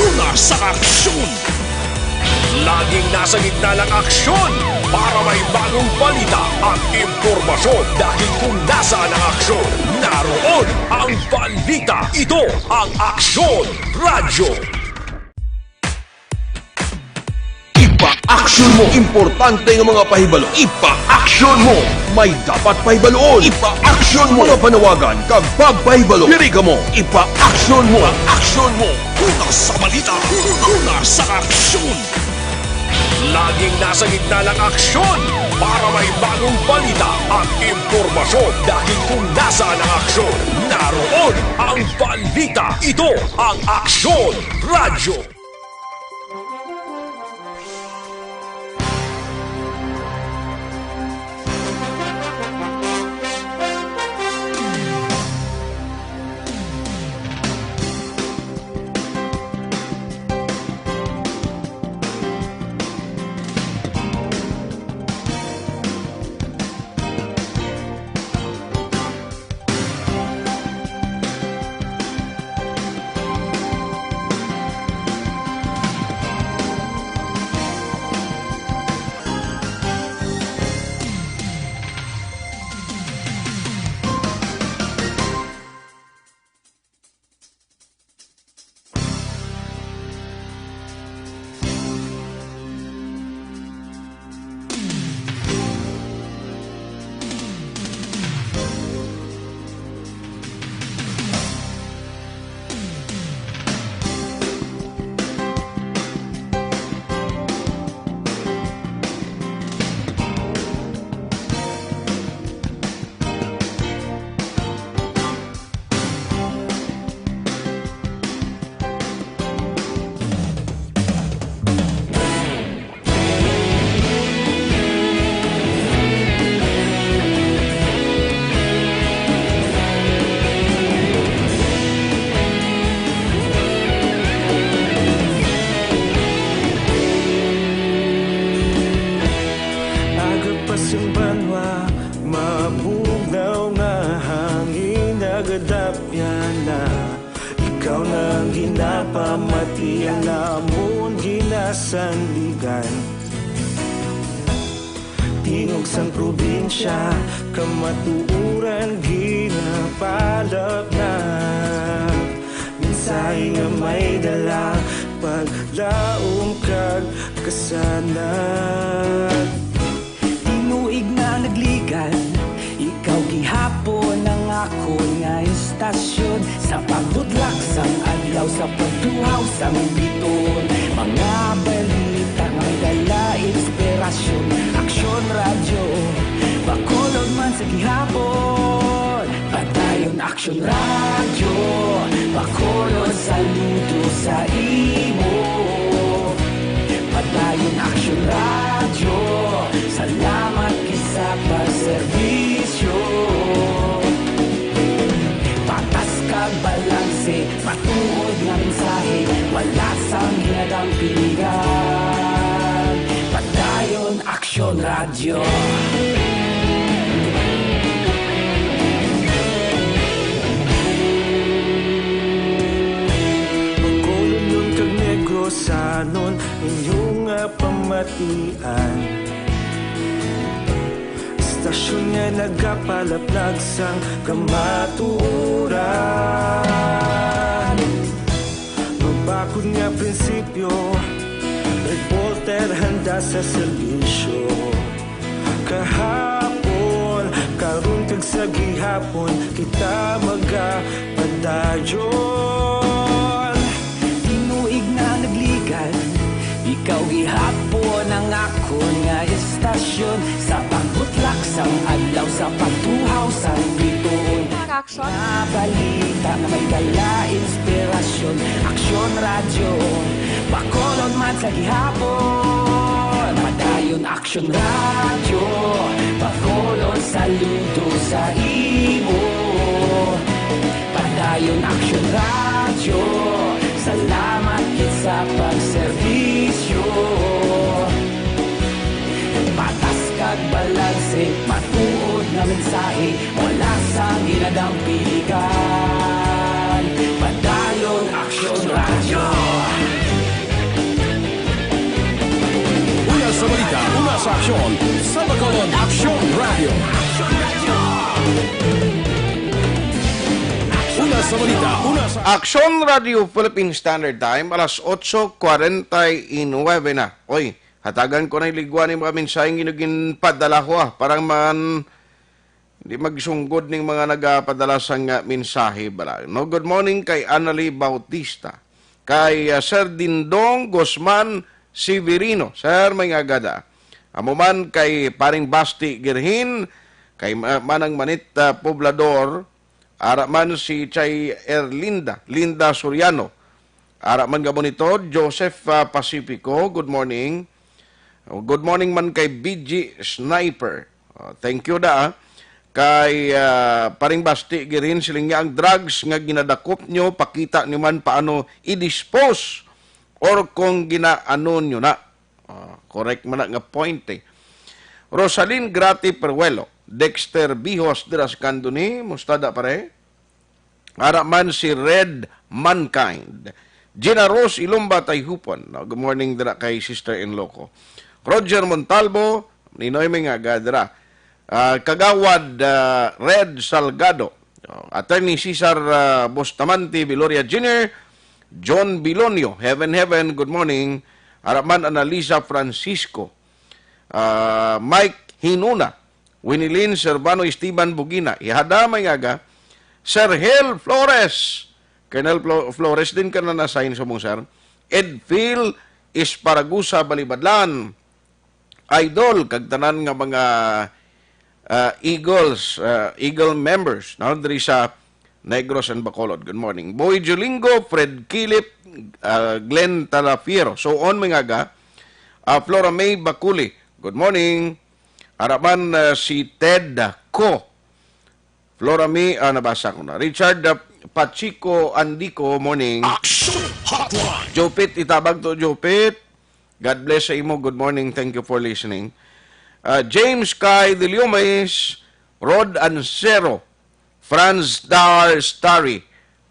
una sa aksyon. Laging nasa gitna ng aksyon para may bagong balita at impormasyon. Dahil kung nasaan ang aksyon, naroon ang balita. Ito ang Aksyon Radyo. Ipa-aksyon mo. Importante nga mga pahibalo. Ipa-aksyon mo. May dapat pahibaluon. Ipa-aksyon mo. Mga panawagan kag pagpahibalo. Diri kamo. Ipa-aksyon mo. Ipa-aksyon mo. Una sa balita. Una sa aksyon. Laging nasa gitna ng aksyon para may bagong balita at impormasyon. Dahil kung nasaan ang aksyon, naroon ang balita. Ito ang Aksyon Radyo. Aga pa sing banwa, mabugnaw nga hangin nagadapyan na. Ikaw na ang ginapamati, ang amon ginasandigan. Tingog sang probinsya, kamatuoran ginapalapnap. Mensahe nga may dala, paglaom kag kasanag. Tinuig na nagligad, ikaw gihapon ang akon nga istasyon. Sa pagbudlak sang adlaw, sa pagtuhaw sang bituon, mga balita may dala inspirasyon. Aksyon Radyo, Bacolod man sa gihapon. Padayon Aksyon Radyo, Bacolod, saludo sa imo. Padayon Aksyon Radyo, salamat gid sa pagserbisyo. Patas kag balanse, matuod nga mensahe, wala sang ginadampingan. Padayon Aksyon Radyo. Bacolod kag Negrosanon, inyo nga pamatian. Istasyon nga nagapalaplag sang kamatuoran. Mabakod nga prinsipyo, reporter handa sa serbisyo. Kahapon, karon kag sa gihapon, kita magapadayon. Tinuig na nagligad, ikaw gihapon ang akon nga istasyon. Sa pagbutlak sang adlaw, sa pagtuhaw sang bituon. Mga aksyon. Mga balita nga may dala inspirasyon. Aksyon Radyo, Bacolod man sa gihapon. Padayon Aksyon Radyo, Bacolod, saludo sa imo. Padayon Aksyon Radyo, salamat gid sa pagserbisyo. Patas kag balanse, matuod nga Mensahe mula sa Ginadampiligan. Padayon Aksyon Radyo. Una sa balita, una sa aksyon, sa Bacolod Aksyon Radyo. Una sa balita, una sa Aksyon Radyo Philippine Standard Time, alas otso kwarenta y nuebe na. Oy, hatagan ko na yung ligwa ni mga mensaheng ginpadala ko, ah. Parang man, hindi magsunggod ning mga nagapadala sang, ah, mensahe bala. No, good morning kay Annalie Bautista, kay, ah, Sir Dindong Guzman Severino. Sir, may nga gada. Amo man kay Paring Basti Girhin, kay Ma-, Manang Manit, ah, Poblador, ara man si Chay Erlinda, Linda Soriano, ara man gamo nito, Joseph, ah, Pacifico, good morning. Oh, good morning man kay B G Sniper. Oh, thank you da, ah. Kay, ah, Paring Basti Girin, siling niya, ang drugs nga ginadakop nyo, pakita nyo man paano i-dispose or kung ginaano nyo na. Ah, correct man na nga point, eh. Rosalyn Grati Peruelo, Dexter Bihos, dira sa Candoni, musta da, pare? Ara man si Red Mankind. Gina Rose Ilumba Tayhupon. No, good morning dira kay sister-in-law ko. Roger Montalvo, Ninoy may nga gadra. Ah, Kagawad, ah, Red Salgado. Oh, Attorney Cesar, ah, Bustamante Viloria Junior, John Bilonio, Heaven Heaven, good morning. Ara man Annalisa Francisco. Ah, Mike Hinuna, Winilin Servano Esteban Bugina, ihada may ngaga, Sir Hel Flores, Colonel Flo-, Flores din ka na na-assign sa mong, sir. Edphil Esparagusa Balibadlan, Idol, kag tanan nga mga, ah, Eagles, ah, Eagle members, no, diri sa Negros and Bacolod. Good morning. Boy Jolingo, Fred Kilip, ah, Glenn Talafiero. So on, mga ga, ah, Flora May Bakuli. Good morning. Araman, ah, si Ted Co. Flora May, ah, nabasa ko na. Richard, ah, Pachico Andico, morning. Action Hotline. Jopit, itabag to, Jopit. God bless sa imo. Good morning. Thank you for listening. Ah, James Kai Deliomes, Rod Ancero, Franz Dar Starry,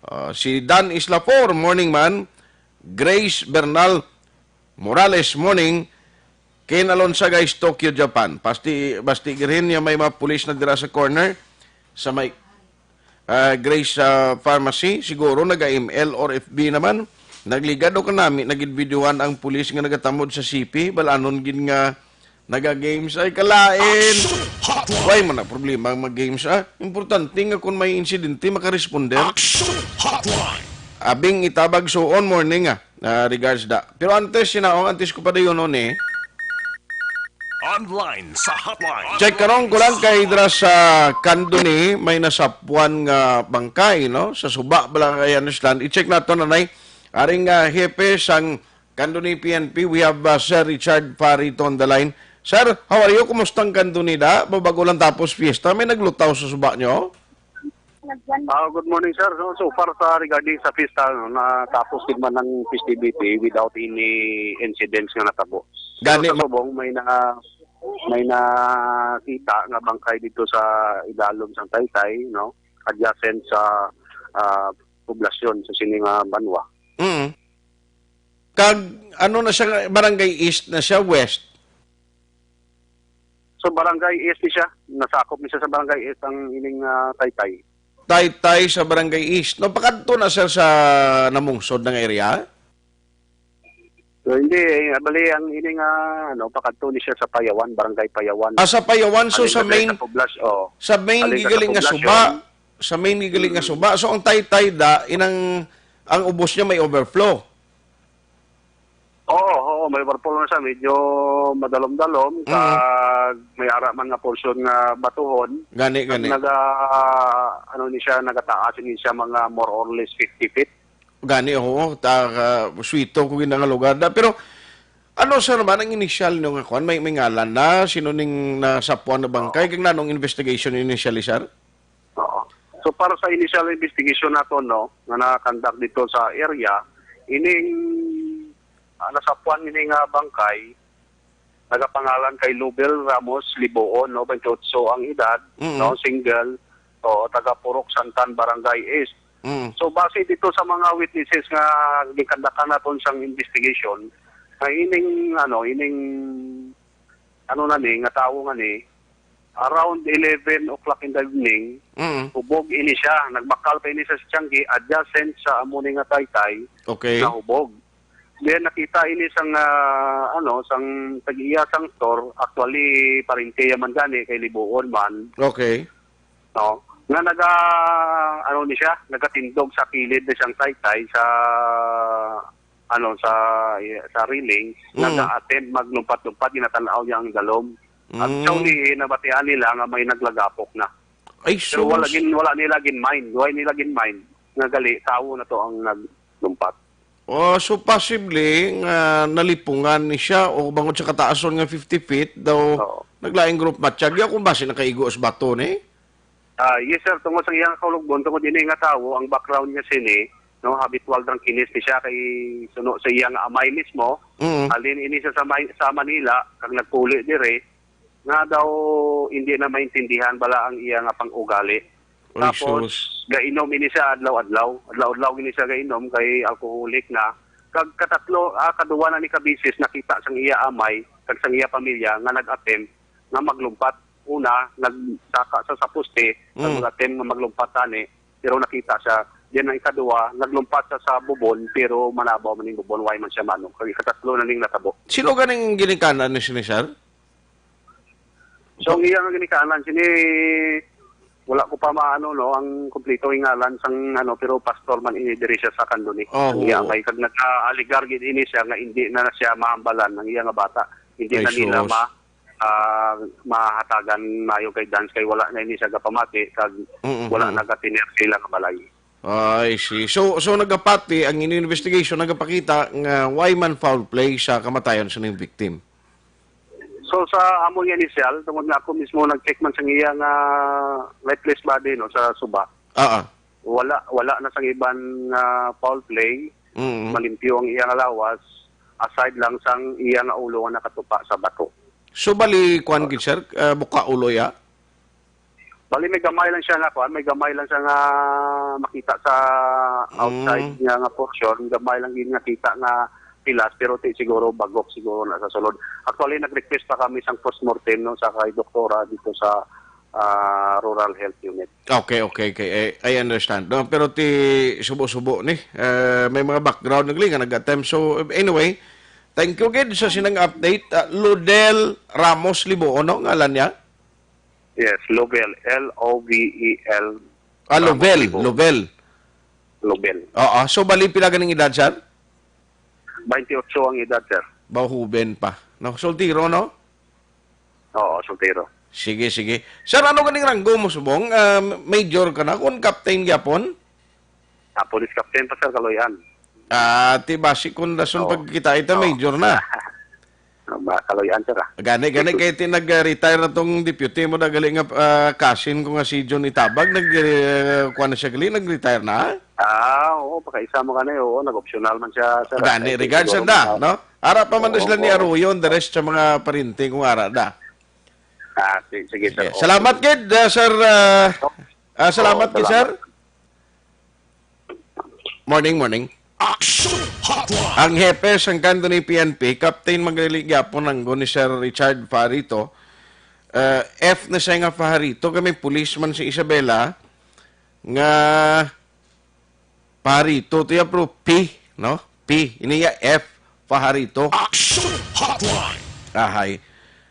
ah, si Dan Islafor, morning man. Grace Bernal Morales, morning. Ken Alonsa, guys, Tokyo, Japan. Pasti, basti girin niya may mga pulis na dira sa corner, sa may, ah, Grace, ah, Pharmacy. Siguro naga-M L or F B naman. Nagligad o kanami, nagidvideohan ang pulis nga nagatamod sa C P. Balanon gid nga naga-games. Ay, kalain. Action Hotline. Why man na problema ang mag-games, ah? Importante nga kung may insidente, makaresponder. Action Hotline. Abing itabag suon, morning, ah. Ah, regards da. Pero antes, sinaong, antes ko pa dayon, eh. Online sa hotline. Check karong ko lang kay dra sa Candoni, may nasapuan nga bangkay, no? Sa suba, bala kay understand. I-check nato, nanay. Aring, ah, hepe sang Candoni P N P, we have, ah, Sir Richard Parito on the line. Sir, how are you? Kumusta ang Candoni da? Babago lang tapos fiesta, may naglutaw sa suba nyo? Ah, good morning, sir. So, so far sa regarding sa fiesta, no, natapos din man ang festivity without any incidents nga natabo. Gani, pero sa ma- subong, may na, may nakita nga bangkay dito sa idalom sang Taytay, no? Adjacent sa, ah, poblasyon sa sini nga banwa. Mm. Kag ano na siya, barangay East na siya, West? So, barangay East ni siya. Nasakop ni siya sa barangay East ang ining, ah, Taytay. Taytay sa barangay East. No, pakadto na, sir, sa namungsod ng area? So, hindi, eh, bali, ang ining, ah, ano, pakadto ni siya sa Payawan, barangay Payawan. Ah, sa Payawan, so Alin sa sa main, sa poblas-, oh. Sa main Alin sa gigaling nga poblasyon. Suba. Sa main gigaling nga Mm. Suba. So, ang Taytay da, inang, ang ubos niya may overflow. Oo, oo, may overflow na siya. Medyo madalom-dalom. Mm. Kag may ara man nga portion nga batuhon. Gani, gani. Naga, ano ni siya, nagataas ni siya mga more or less fifty feet. Gani, oo. Ta, ka, suwito ko gid nga lugar da. Pero, ano, sir, naman ang initial nyo nga kwan? May, may ngalan na? Sino ning nasapuan na bangkay? Oo. Kag nanong investigation initially, sir? Oo. So, para sa initial investigation nato, no, nga na-conduct dito sa area, ining, ah, nasapuan ini nga bangkay, Nagapangalan kay Lubel Ramos Liboon, no, twenty-eight ang edad, Mm. no, single, o taga Purok Santan, Barangay East. Mm. So, base dito sa mga witnesses nga gikandakan naton sang investigation, nga ining, ano, ining, ano na ni, nga tawo nga ni, around eleven o'clock in the evening, Mm. hubog ini siya. Nagbakal pa ini sa Tiangge, adjacent sa amo ni nga taytay Okay. na hubog. Then nakita ini sang, ah, ano, sang tag-iya sang store, actually, parente ya man gani, kay Libuon man, Okay. no? Nga naga, ano ni siya, nagatindog sa kilid ni sang taytay sa, ano, sa, sa railing, Mm. naga-attempt maglumpat-lumpat, ginatan-aw niya ang dalom. At Mm. sa ulihi, nabatian nila nga may naglagapok na. Ay, Pero wala sus. gin-, wala nila gin-mind. Wala nila gin-mind nga gali, tawo na to ang naglumpat. Oh, so possibly nga nalipungan ni siya o bangod sa kataason nga fifty feet daw Oo. naglaing group matchag. Yaw kung basi nakaigo sa bato ni? Ah, yes, sir. Tungod sa iyang kaulugbon, tungod ini nga tawo, ang background niya sini, no, habitual drunkenness ni siya kay suno sa iyang amay mismo. Mm. Halin ini siya sa, may, sa Manila, kag nagpuli dire, nga daw hindi na maintindihan bala ang iya nga pang-ugali. Ay, Tapos, sus. gainom ini siya adlaw-adlaw. Adlaw-adlaw ini siya gainom kay alcoholic na. Kag katatlo, ah, kaduwa na ni kabisis nakita sang iya amay, kag sang iya pamilya nga nag-attempt nga maglumpat. Una, nagsaka sa, sa poste, kag Mm. mag-attempt nga maglumpat tani, pero nakita siya. Then ang ikaduwa, naglumpat sa, sa bubon, pero manabaw man ning bubon, way man siya manong. Kag ikatatlo na ning natabo. Sino ganing ginikanan ni sini, sir? So, ang iya nga ginikanan, sini, wala ko pa maano, no, ang kompleto nga ngalan sang, ano, pero pastor man ini diri siya sa Candoni. Oh, Ang iya oo. may kag nag-aaligar gid ini siya nga hindi na siya mahambalan ang iya nga bata. Hindi Ay, na nila sus. ma, ah, mahatagan mayo guidance kay wala na ini siya gapamati kag Mm-mm. wala nagatinir sa ila nga balay. I see. So, so nagapati ang inyong investigation nagapakita nga way man foul play sa kamatayon sa inyong victim? So, sa among initial, tungod nga ako mismo nag-check man sa iya nga lifeless body, no, sa suba, Ah, ah. wala, wala na sang iban nga foul play. Mm. Malimpyo ang iya nga lawas, aside lang sang iya nga ulo nga nakatupa sa bato. So, bali, kuwan gid, sir? Ah, buka ulo, ya? Bali, may gamay lang siya nga, kuwan, may gamay lang siya nga makita sa outside Mm. niya nga portion, gamay lang gid nga kita nga pilas, pero ti siguro bagok siguro na sa sulod. Actually, nag-request pa kami sang postmortem, no, sa kay doktora dito sa, ah, Rural Health Unit. Okay, okay, okay. Eh, I understand. No, pero ti subo-subo ni, eh, may mga background nagli nga nag-attempt. So, anyway, thank you gid sa sinang update. Ah, Ludel Ramos Libo, ano ngalan niya? Yes, Lobel. L O V E L. Ah, Ramos Lobel, Libo. Lobel. Lobel. Oo. So, bali, pila ganing edad, sir? Twenty-eight ang edad, sir. Bahuben pa. No? Soltero, no? Oo, soltero. Sige, sige. Sir, ano ganing ranggo mo, subong? Ah, major ka na? Kung captain gyapon? Ah, police captain pa, sir, kaloy-an. Ah, ti basi kung rason Oo. pagkita ita, Oo. major na. Ah, ma-, kaloy-an, sir, ah. Gani, gani, kay ti nag-retire na tong deputy mo na gali nga, ah, cousin ko nga si John Itabag, nag, eh, kuwan na siya gali, nag-retire na? Ah, oo, pakaisa mo ka na, eh. Oo, nag-optional man siya, sir, ah. Gani, Kay regard sa siguro da, mga no? Ara pa man Oo, sila ni oo. Arroyo, the rest sa mga parente kung ara da. Ah, si-, sige, sir. Sige. Okay. Salamat gid, ah, sir, ah, ah, salamat Oo, gid, sir. salamat. Morning, morning. Action Hotline. Ang hepe sang Candoni P N P, Captain Magali gyapon ang ni Sir Richard Fajarito. Eh, F na siya nga Fajarito, kami policeman si Isabela, nga Fajarito, to ya, pero P, no? P, ini ya F, Fajarito. Action Hotline. Ahay.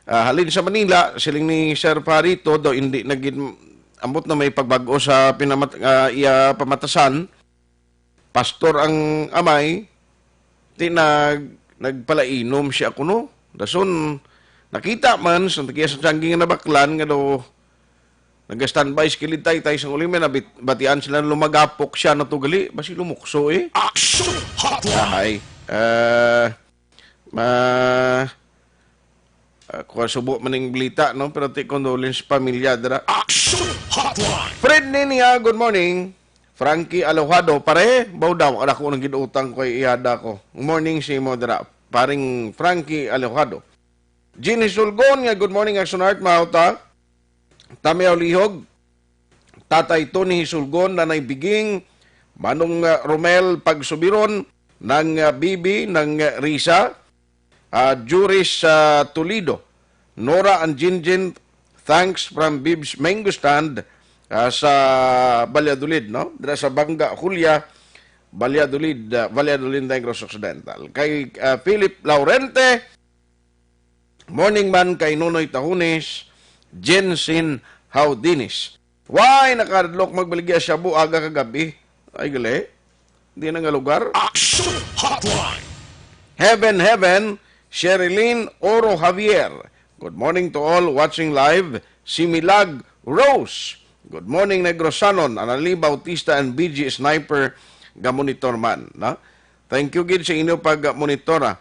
Ah, halin sa Manila, siling ni Sir Fajarito, daw hindi na gid, ambot na may pagbag-o sa pinamat-, ah, iya pamatasan. Pastor ang amay, ti nag-, nagpalainom siya kuno. Dason, nakita man sa tagiya sa Tiangge nga nabaklan nga daw naga-standby sa kilid taytay sang uli may nabit-, batian sila lumagapok siya na tugali, basi lumukso eh. Action Hotline. Ahay. Ah, ma-, ah, kuwan, subo man ning balita, no? Pero ti condolence pamilya dira. Action Hotline. Fred Ninia, good morning. Frankie Alojado, pare, baw daw, ako nang gid-utang ko kay iyada ko. Good morning, si mo dira. Paring Frankie Alojado. Jean Hisulgon nga, "Good morning, Action Art, mahal ta." Tamiaw Lihog, Tatay Tony Hisulgon, Nanay Biging, Manong, ah, Romel Pagsubiron, Nang, ah, Bibi, Nang, ah, Risa, ah, Juris, ah, Toledo, Nora and Jinjin, thanks from Bibs Mango Stand, ah, sa Valladolid, no? Dira sa Banga, Julia, Valladolid, ah, Valladolid, Negros Occidental. Kay, ah, Philip Laurente, morning man kay Nonoy Tahunes, Jensen Haudinis. Why nakadlok magbaligya siya bu aga kagabi? Ay, gali. Di na nga lugar. Action Hotline. Heaven, heaven, Sherilyn Oro Javier. Good morning to all watching live. Si Milag Rose. Good morning, Negrosanon. Anali Bautista and B G Sniper, gamonitor man, no? Thank you gid sa inyo pag-monitora.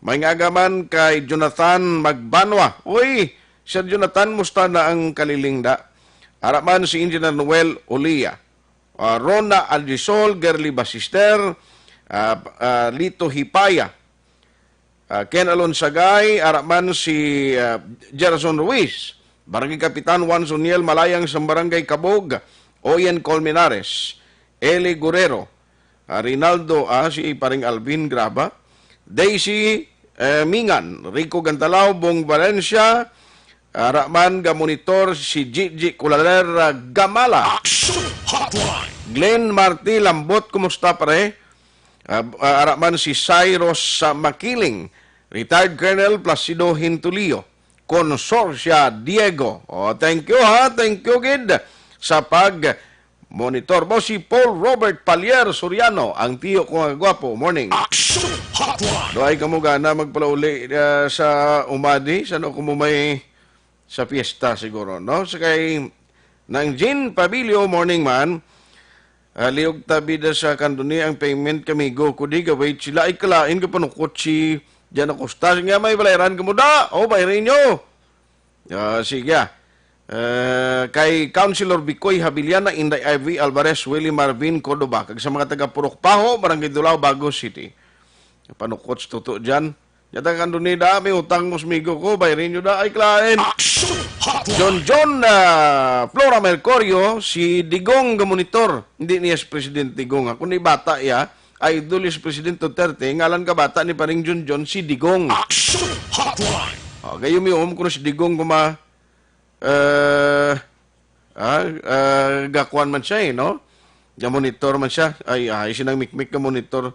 May nga aga man kay Jonathan Magbanwa. Uy, Sir Jonathan, musta na ang kaliling da? Ara man si Engineer Noel Ulia. Ah, Rona Aldisol, Gerly Basister, ah, ah, Lito Hipaya, ah, Ken Alonsagay, ara man si, ah, Gerson Ruiz, Barangay Kapitan Juan Suniel Malayang sa Barangay Kabog, Oyen Colmenares, Eli Guerrero, ah, Rinaldo, ah, si Paring Alvin Graba, Daisy, eh, Mingan, Rico Gantalao, Bong Valencia, ara man gamonitor si Gigi Culaler, ah, Gamala. Action Hotline. Glenn Marti Lambot, kumusta, pare? Ah, ah, ara man si Cyrus, ah, Makiling, retired Colonel Placido Hintulio, Consorcia Diego. Oh, thank you, ha, thank you gid sa pag monitor mo. Si Paul Robert Palier Soriano, ang tiyo ko nga gwapo. Morning. Action Hotline. Doay kamo gana magpalauli, ah, sa umadi, sa ano ko mo may sa piyesta siguro, no? Sa kay Nang Jean Pabilio, morning man. Ah, liog ta bida sa kanduni ang payment kamigo ko di ga-wait sila ay kalain ka panukot si Jan Acosta. Nga may balayran ka mo da. O, bayrin nyo. Ah, sige, ah. Eh, kay Councilor Bicoy Habiliana, Inday Ivy Alvarez, Willie Marvin Cordova, kag sa mga taga Purok Paho, Barangay Dulao, Bago City. Panukot sa tuto dyan. Yata kanduni da, may utang mo sa migo ko, bayrin nyo da, ay klain. Action Hotline. John John, ah, Flora Mercurio, si Digong nga monitor. Hindi niya si President Digong, ha? Kundi bata iya, idol iya si President Duterte, ngalan ka bata ni Paring John John, si Digong. Action Hotline. O, gayo mi um, kuno si Digong kuma, eh, ah, ah, gakuan man siya, eh, no? Ga-monitor man siya. Ay, ay, sinang mikmik ka monitor.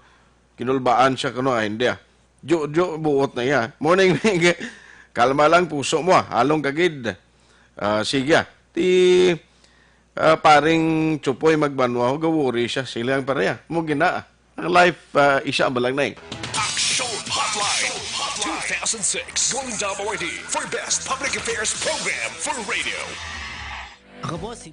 Kinulbaan siya kuno, ay, hindi, ah. Jo, jo, buot na iya. Morning, Ming. Kalma lang, puso mo, ah. Halong kagid. Ah, sige, ah. Ti, ah, paring Chupoy Magbanwa, ga-worry siya. Sila ang pareha. Mo gina, ah. Ang life, ah, isa ba lang na, eh. Action Hotline two thousand six Golden Dome Awardee for Best Public Affairs Program for Radio. Ako po si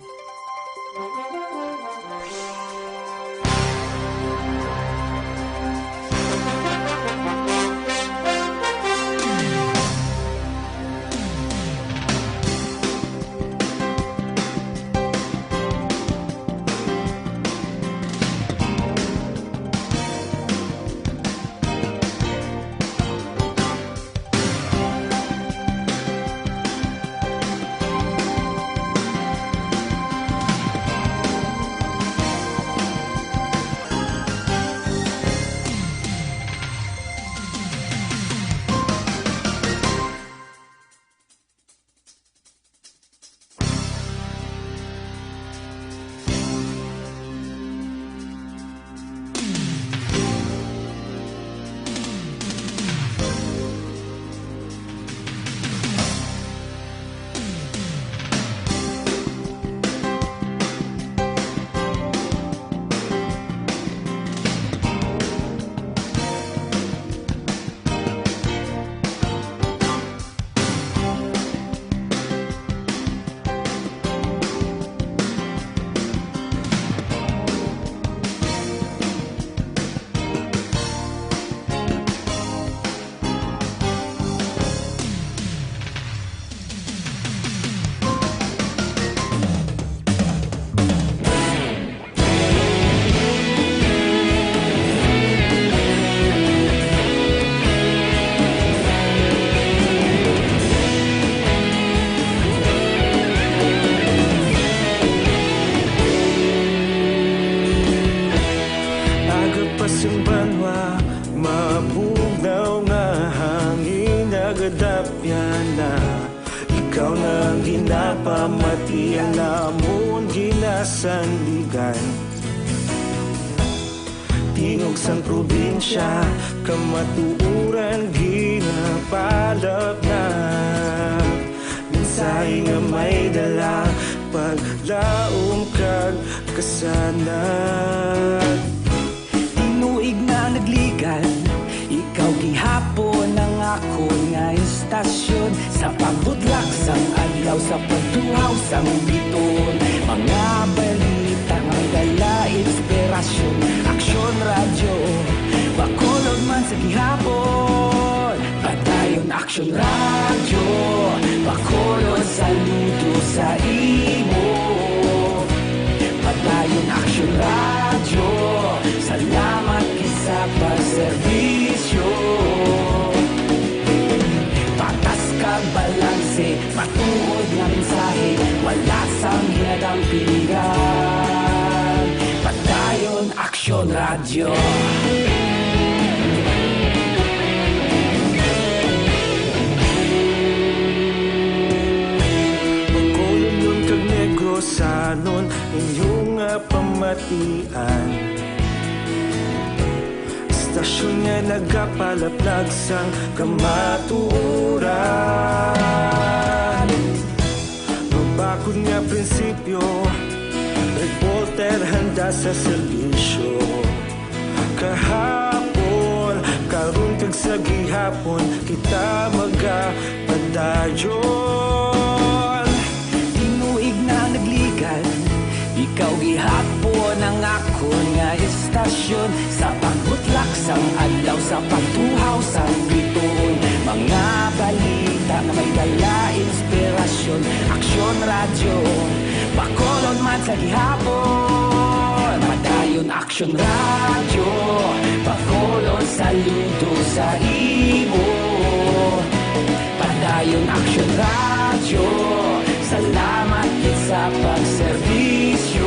Pamati ang amon ginasandigan. Tingog sang probinsya, kamatuoran ginapalapnag. Mensahe nga may dala, paglaom kag kasanag. Tinuig na nagligan, ikaw gihapon ang akon nga istasyon. Sa pagbutlak sang adlaw, sa pagtuhaw sang bituon, mga balita nga may dala inspirasyon. Aksyon Radyo, Bacolod man sa gihapon. Padayon Aksyon Radyo, Bacolod, saludo sa imo. Padayon Aksyon Radyo, salamat gid sa pagserbisyo. Patas kag balanse, matuod nga mensahe, wala sang ginadampigan. Padayon Aksyon Radyo. Bacolodnon kag Negrosanon, inyo nga pamatian. Istasyon nga nagapalaplag sang kamatuoran. Mabakod nga prinsipyo, reporter handa sa serbisyo. Kahapon, karon kag sa gihapon, kita magapadayon. Tinuig na nagligan, ikaw gihapon ang akon nga istasyon. Sa pagbutlak sang adlaw, sa pagtuhaw sang bituon, mga balita nga may dala inspirasyon. Aksyon Radyo, Bacolod man sa gihapon. Padayon Aksyon Radyo, Bacolod, saludo sa imo. Padayon Aksyon Radyo, salamat gid sa pagserbisyo.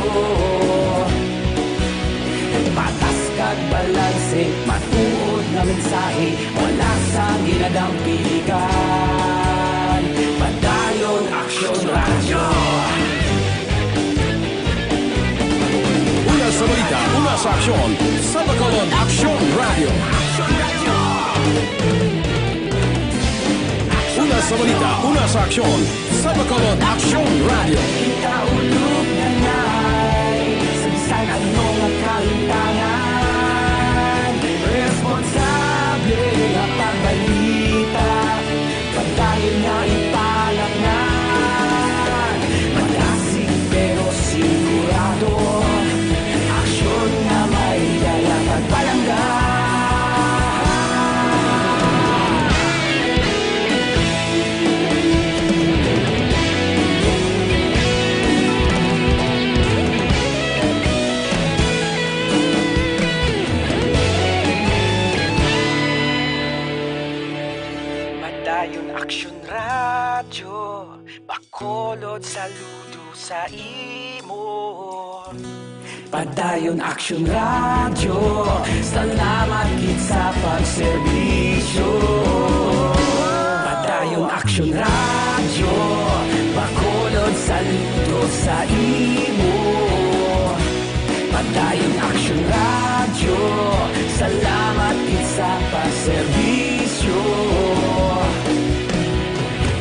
Patas kag balanse, matuod nga mensahe, wala sang ginadampigan. Padayon Aksyon Radyo. Una sa balita, una sa aksyon, sa Bacolod Aksyon Radyo. Una sa balita, una sa aksyon, sa Bacolod Aksyon Radyo. Kita ulog na nay, sa bisan ano nga kalimtangan, responsable nga pagbalita, padayon nga ipalapngan. Madasig pero sigurado, aksyon nga may dala pagpalangga. Padayon Aksyon Radyo, Bacolod, saludo sa imo. Padayon Aksyon Radyo, salamat gid sa pagserbisyo. Padayon Aksyon Radyo, Bacolod, saludo sa imo. Padayon Aksyon Radyo, salamat gid sa pagserbisyo.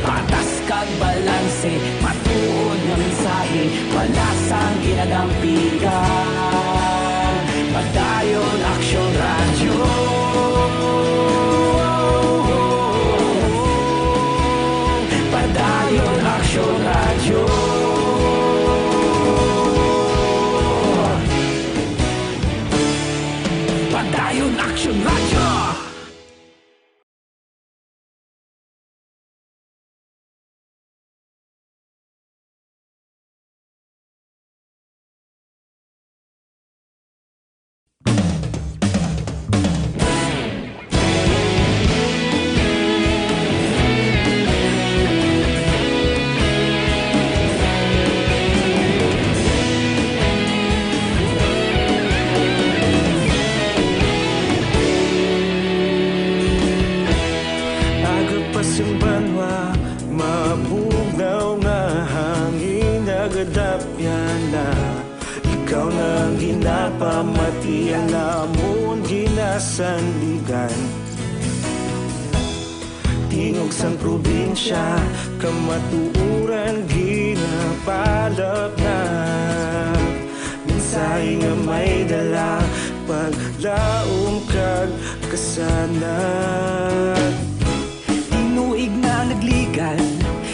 Patas kag balanse, matuod nga mensahe, wala sang ginadampigan. Padayon Aksyon Radyo. Padayon Aksyon Radyo. Padayon Aksyon Radyo. Lamon ginasandigan, tingog sang probinsya, kamatuoran ginapalapnag. Mensahe nga may dala, paglaom kag kasanag. Tinuig na nagligan,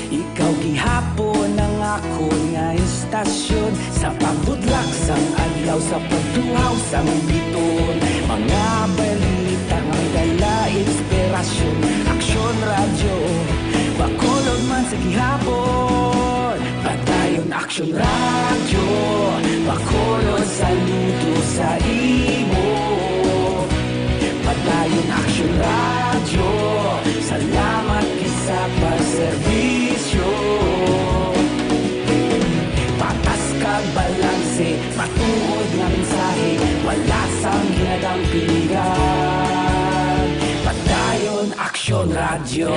ikaw gihapon ang akon nga istasyon. Sa pagbudlak sang adlaw, sa pagtuhaw sang bituon, mga balita nga may dala inspirasyon. Aksyon Radyo, Bacolod man sa gihapon. Padayon Aksyon Radyo, Bacolod, saludo sa imo. Padayon Aksyon Radyo, salamat gid sa pagserbisyo. Patas kag balanse, matuod nga mensahe, wala sang ginadampigan. Padayon Aksyon Radyo.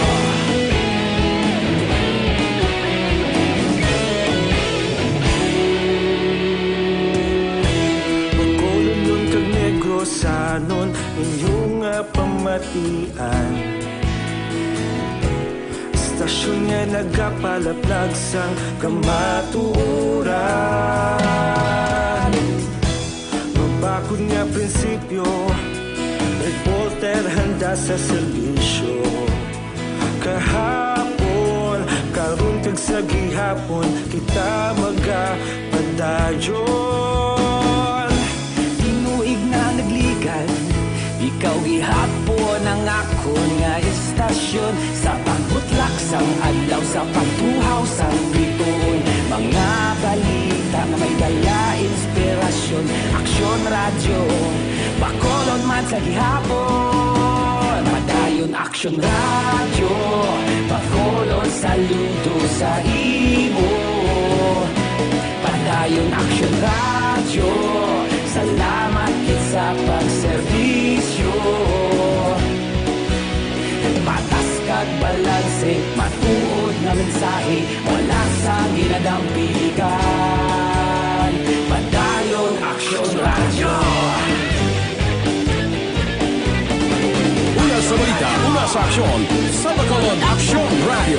Bacolodnon kag Negrosanon, inyo nga pamatian. Istasyon nga nagapalaplag sang kamatuoran. Mabakod nga prinsipyo, reporter handa sa serbisyo. Kahapon, karon kag sa gihapon, kita magapadayon. Tinuig na nagligan, ikaw gihapon ang akon nga istasyon. Sa pagbutlak sang adlaw, sa pagtuhaw sang bituon, mga balita nga may dala inspirasyon. Aksyon Radyo, Bacolod man sa gihapon. Padayon Aksyon Radyo, Bacolod, saludo sa imo. Padayon Aksyon Radyo, salamat gid sa pagserbisyo. Patas kag balanse, matuod nga mensahe, wala sang ginadampigan. Padayon Aksyon Radyo. Una sa balita, una sa aksyon, sa Bacolod Aksyon Radyo.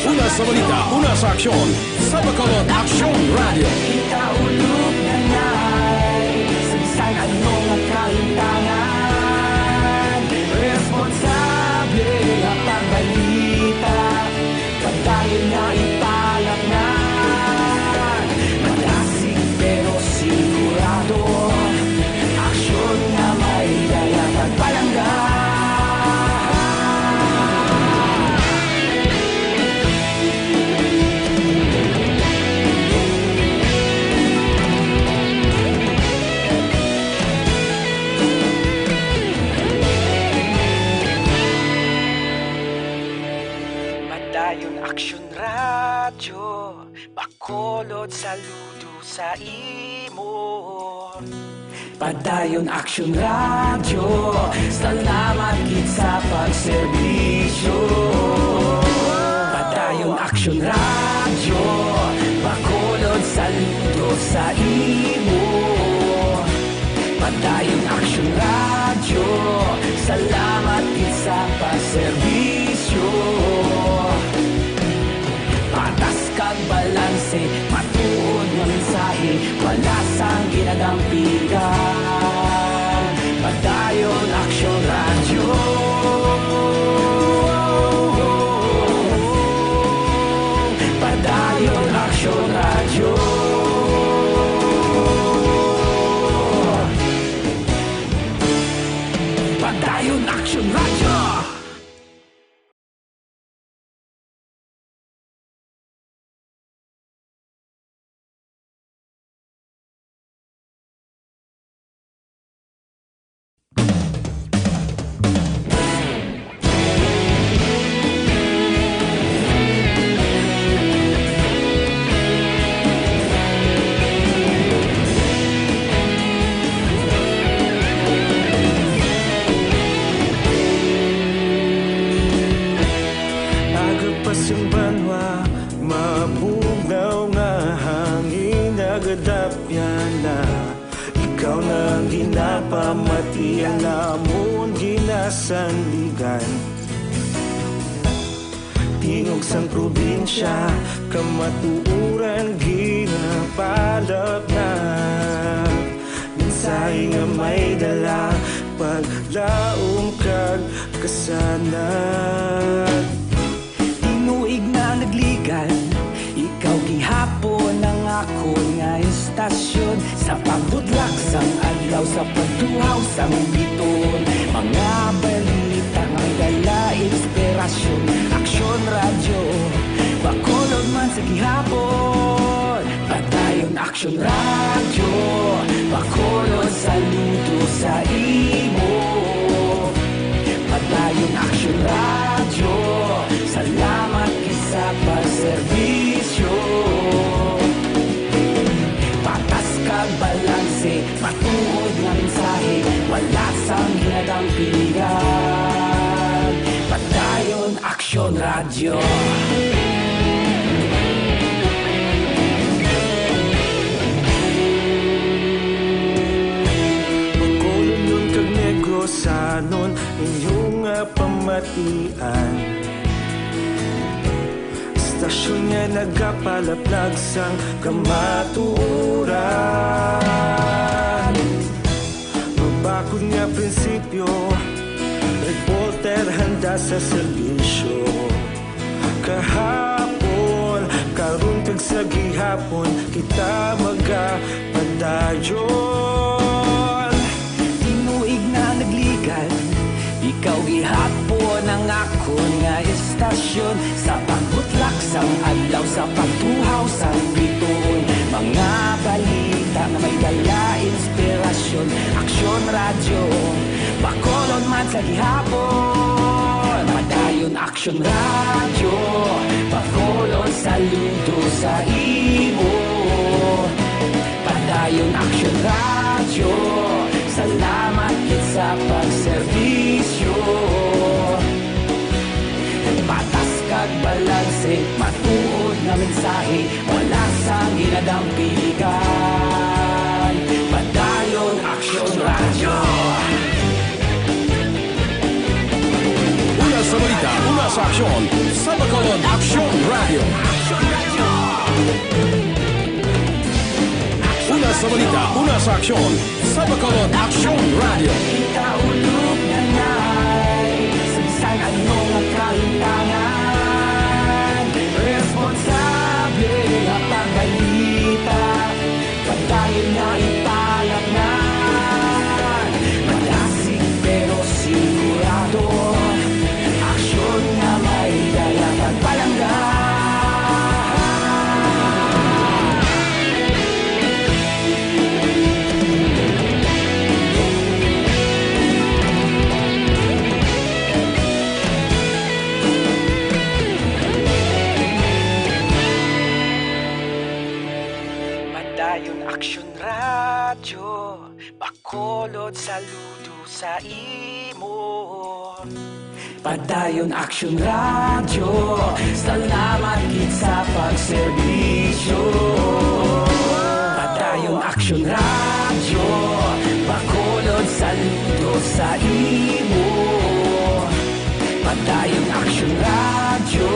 Una sa balita, una sa aksyon, sa Bacolod Aksyon Radyo. Kita ulog na ngay, sa bisan ano nga kalintangan, responsable nga pagbalita, padayon nga ipalapngan. Madasig pero sigurado, aksyon nga may dala pagpalangga. Padayon Aksyon Radyo, Bacolod, saludo sa imo. Padayon Aksyon Radyo, salamat gid sa pagserbisyo. Padayon Aksyon Radyo, Bacolod, saludo sa imo. Padayon Aksyon Radyo, salamat gid sa pagserbisyo. Patas kag balanse, matuod nga mensahe, wala sang ginadampigan. Padayon Aksyon Radyo. Padayon Aksyon Radyo. Padayon Aksyon Radyo. Pamatian namon ginasandigan, tingog sang probinsya, kamatuoran ginapalapnag. Mensahe nga may dala, paglaom kag kasanag. Tinuig na nagligan, ikaw gihapon ang akon nga istasyon. Sa pagbudlak sang adlaw, sa pagtuhaw sang bituon, mga balita nga may dala inspirasyon. Aksyon Radyo, Bacolod man sa gihapon. Padayon Aksyon Radyo, Bacolod, saludo sa imo. Padayon Aksyon Radyo, salamat gid sa pagserbisyo. Patas kag balanse, matuod nga mensahe, wala sang ginadampigan. Padayon Aksyon Radyo. Bacolodnon kag Negrosanon, inyo nga pamatian. Istasyon nga nagapalaplag sang kamatuoran. Mabakod nga prinsipyo, reporter handa sa serbisyo. Kahapon, karon kag sa gihapon, kita magapadayon. Tinuig na nagligan, ikaw gihapon ang akon nga istasyon. Sa pagbutlak sang adlaw, sa pagtuhaw sang bituon, mga balita nga may dala inspirasyon. Aksyon Radyo, Bacolod man sa gihapon. Padayon Aksyon Radyo, Bacolod, saludo sa imo. Padayon Aksyon Radyo, salamat gid sa pagserbisyo. Patas kag balanse, matuod nga mensahe, wala sang ginadampigan. Padayon Aksyon Radyo. Una sa balita, una sa aksyon, sa Bacolod Aksyon Radyo. Una sa balita, una sa aksyon, sa Bacolod Aksyon Radyo. Kita ulog na nay, sa bisan ano nga kahintangan, responsable nga pagbalita. Padayon nga ipalatngan, malasig pero sigurado. Aksyon nga may dala kag palangga. Padayon Aksyon Radyo, Bacolod, saludo sa imo. Padayon Aksyon Radyo, salamat gid sa pagserbisyo. Padayon Aksyon Radyo, Bacolod, saludo sa imo. Padayon Aksyon Radyo,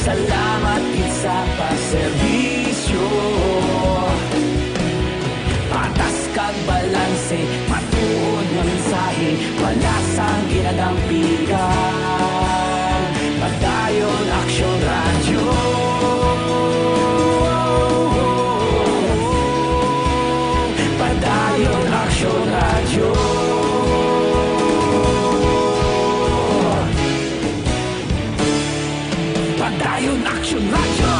salamat gid sa pagserbisyo. Patas kag balanse, matuod nga mensahe, wala sang ginadampigan. Padayon Aksyon Radyo. Padayon Aksyon Radyo. Padayon Aksyon Radyo.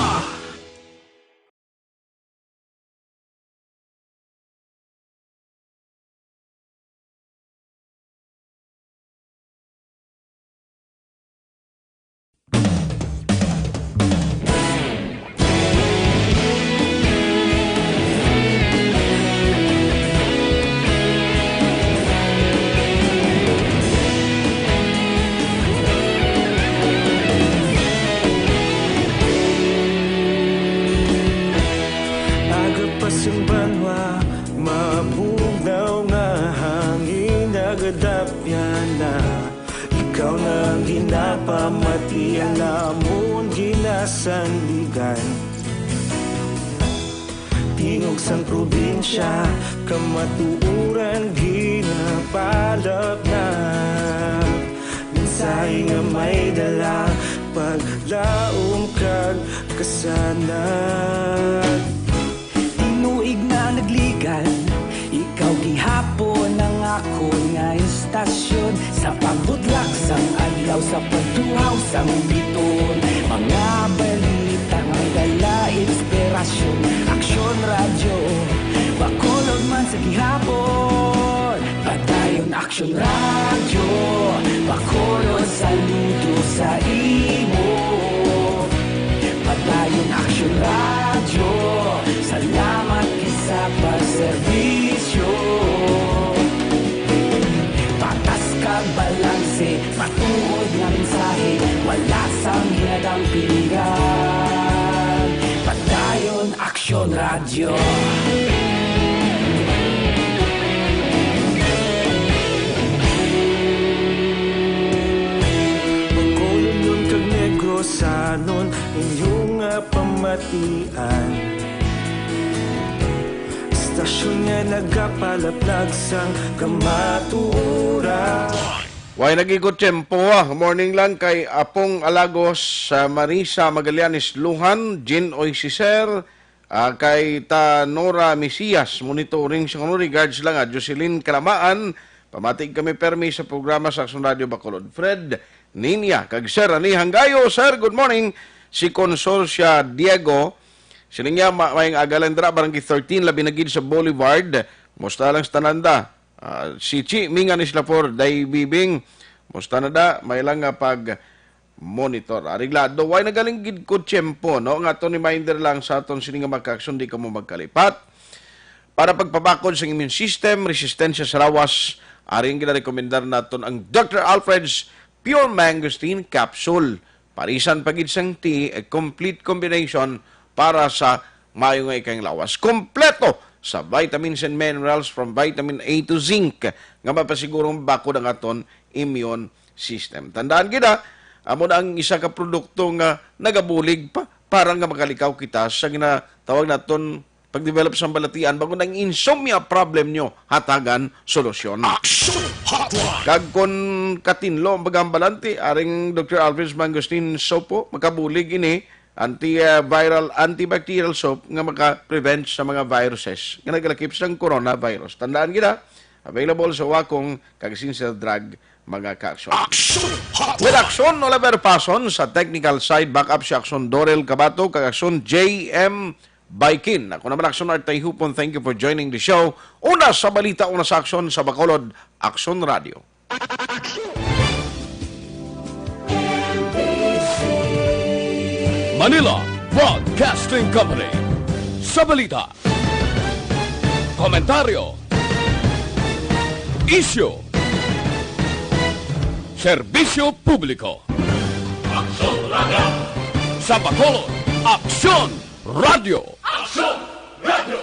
Ikaw na ang ginapamatian, amon ginasandigan. Tingog sang probinsya, kamatuoran ginapalapnap. Mensahe nga may dala, paglaom kag kasanag. Tinuig na nagligan, ikaw gihapon ang akon nga istasyon. Sa pagbutlak sang adlaw, sa pagtuhaw sang biton, mga balita nga dala inspirasyon. Aksyon Radyo, Bacolod man sa gihapon. Padayon Aksyon Radyo, Bacolod, saludo sa imo. Padayon Aksyon Radyo, salamat kay sa pagserbisyo. Patas kag balanse, matuod nga mensahe, wala sang hinadampingan. Padayon Aksyon Radyo. Bacolodnon kag Negrosanon, inyo nga pamatian. Istasyon nga nagapalaplag sang kamatuoran. Way nag-ikot tiyempo, ah. Morning lang kay Apong Alagos, ah, Marisa Magallanes Luhan, Jean Oy Siser, ah, kay Tanora Mesias, monitoring sa kuno, regards lang, ah, Jocelyn Kalamaan, pamati kami permi sa programa sa Aksyon Radio Bacolod. Fred Ninia, kag Sir Rani Hanggayo, Sir, good morning. Si Consorcia Diego, sining niya, ma-, mayang aga lang dira, Barangay thirteen, labi na gid sa Boulevard. Musta lang sa tanan da? Ah, si Chi Mingan Islafor, Day Bibing, musta na da? May lang nga pag-monitor. Areglado, way nagaling gid ko tiyempo, no? Nga aton reminder lang sa aton sini nga mga kaaksyon, di kamo magkalipat. Para pagpabakod sa immune system, resistensya sa lawas, ari ang ginarekomendar naton ang Doctor Alfred's Pure Mangosteen Capsule. Parisan pa gid sang tea, a complete combination para sa maayo nga ikang lawas. Kompleto sa vitamins and minerals from vitamin A to zinc nga mapasigurong bakod ang aton immune system. Tandaan gid, ha, amo na ang isa ka produkto nga nagabulig pa para nga makalikaw kita sa ginatawag naton pag-develop sang balatian, bangod ang insomnia problem nyo, hatagan solusyon. Action Hotline. Kag kon katinlo ang paghambalanti, aring Doctor Alfred's Mangosteen Soap po, makabulig ini, antiviral, antibacterial soap nga maka-prevent sa mga viruses nga nagalakip sang coronavirus. Tandaan gid, ha, available sa Wacom kag Sincere Drug, mga kaaksyon. Action Hotline. With Aksyon Oliver Pason sa technical side, backup si Aksyon Dorel Cabato kag Aksyon J M Baikin. Ako naman, Aksyon Art Tayhupon. Thank you for joining the show. Una sa balita, una sa aksyon sa Bacolod, Aksyon Radio. Manila Broadcasting Company. Sa balita, komentaryo, isyu, serbisyo publiko. Aksyon Radio. Sa Bacolod, Aksyon Radio. Aksyon Radio.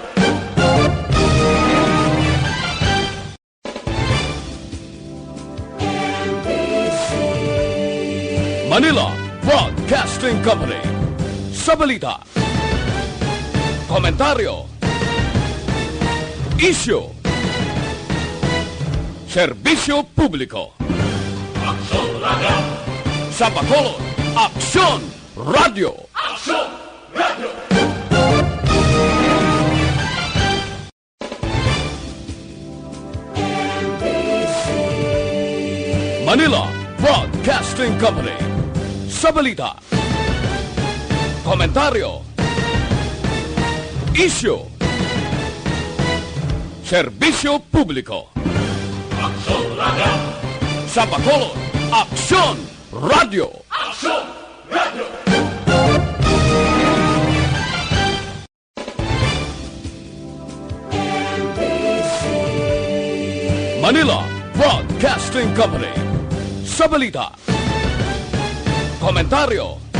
Manila Broadcasting Company. Sa balita, komentaryo, isyu, serbisyo publiko. Aksyon Radio. Sa Bacolod, Aksyon Radio. Aksyon Radio. Manila Broadcasting Company. Sa balita, komentaryo, isyu, serbisyo publiko. Aksyon Radio. Sa Bacolod, Aksyon Radio. Aksyon Radio. Manila Broadcasting Company. Sa balita, komentaryo,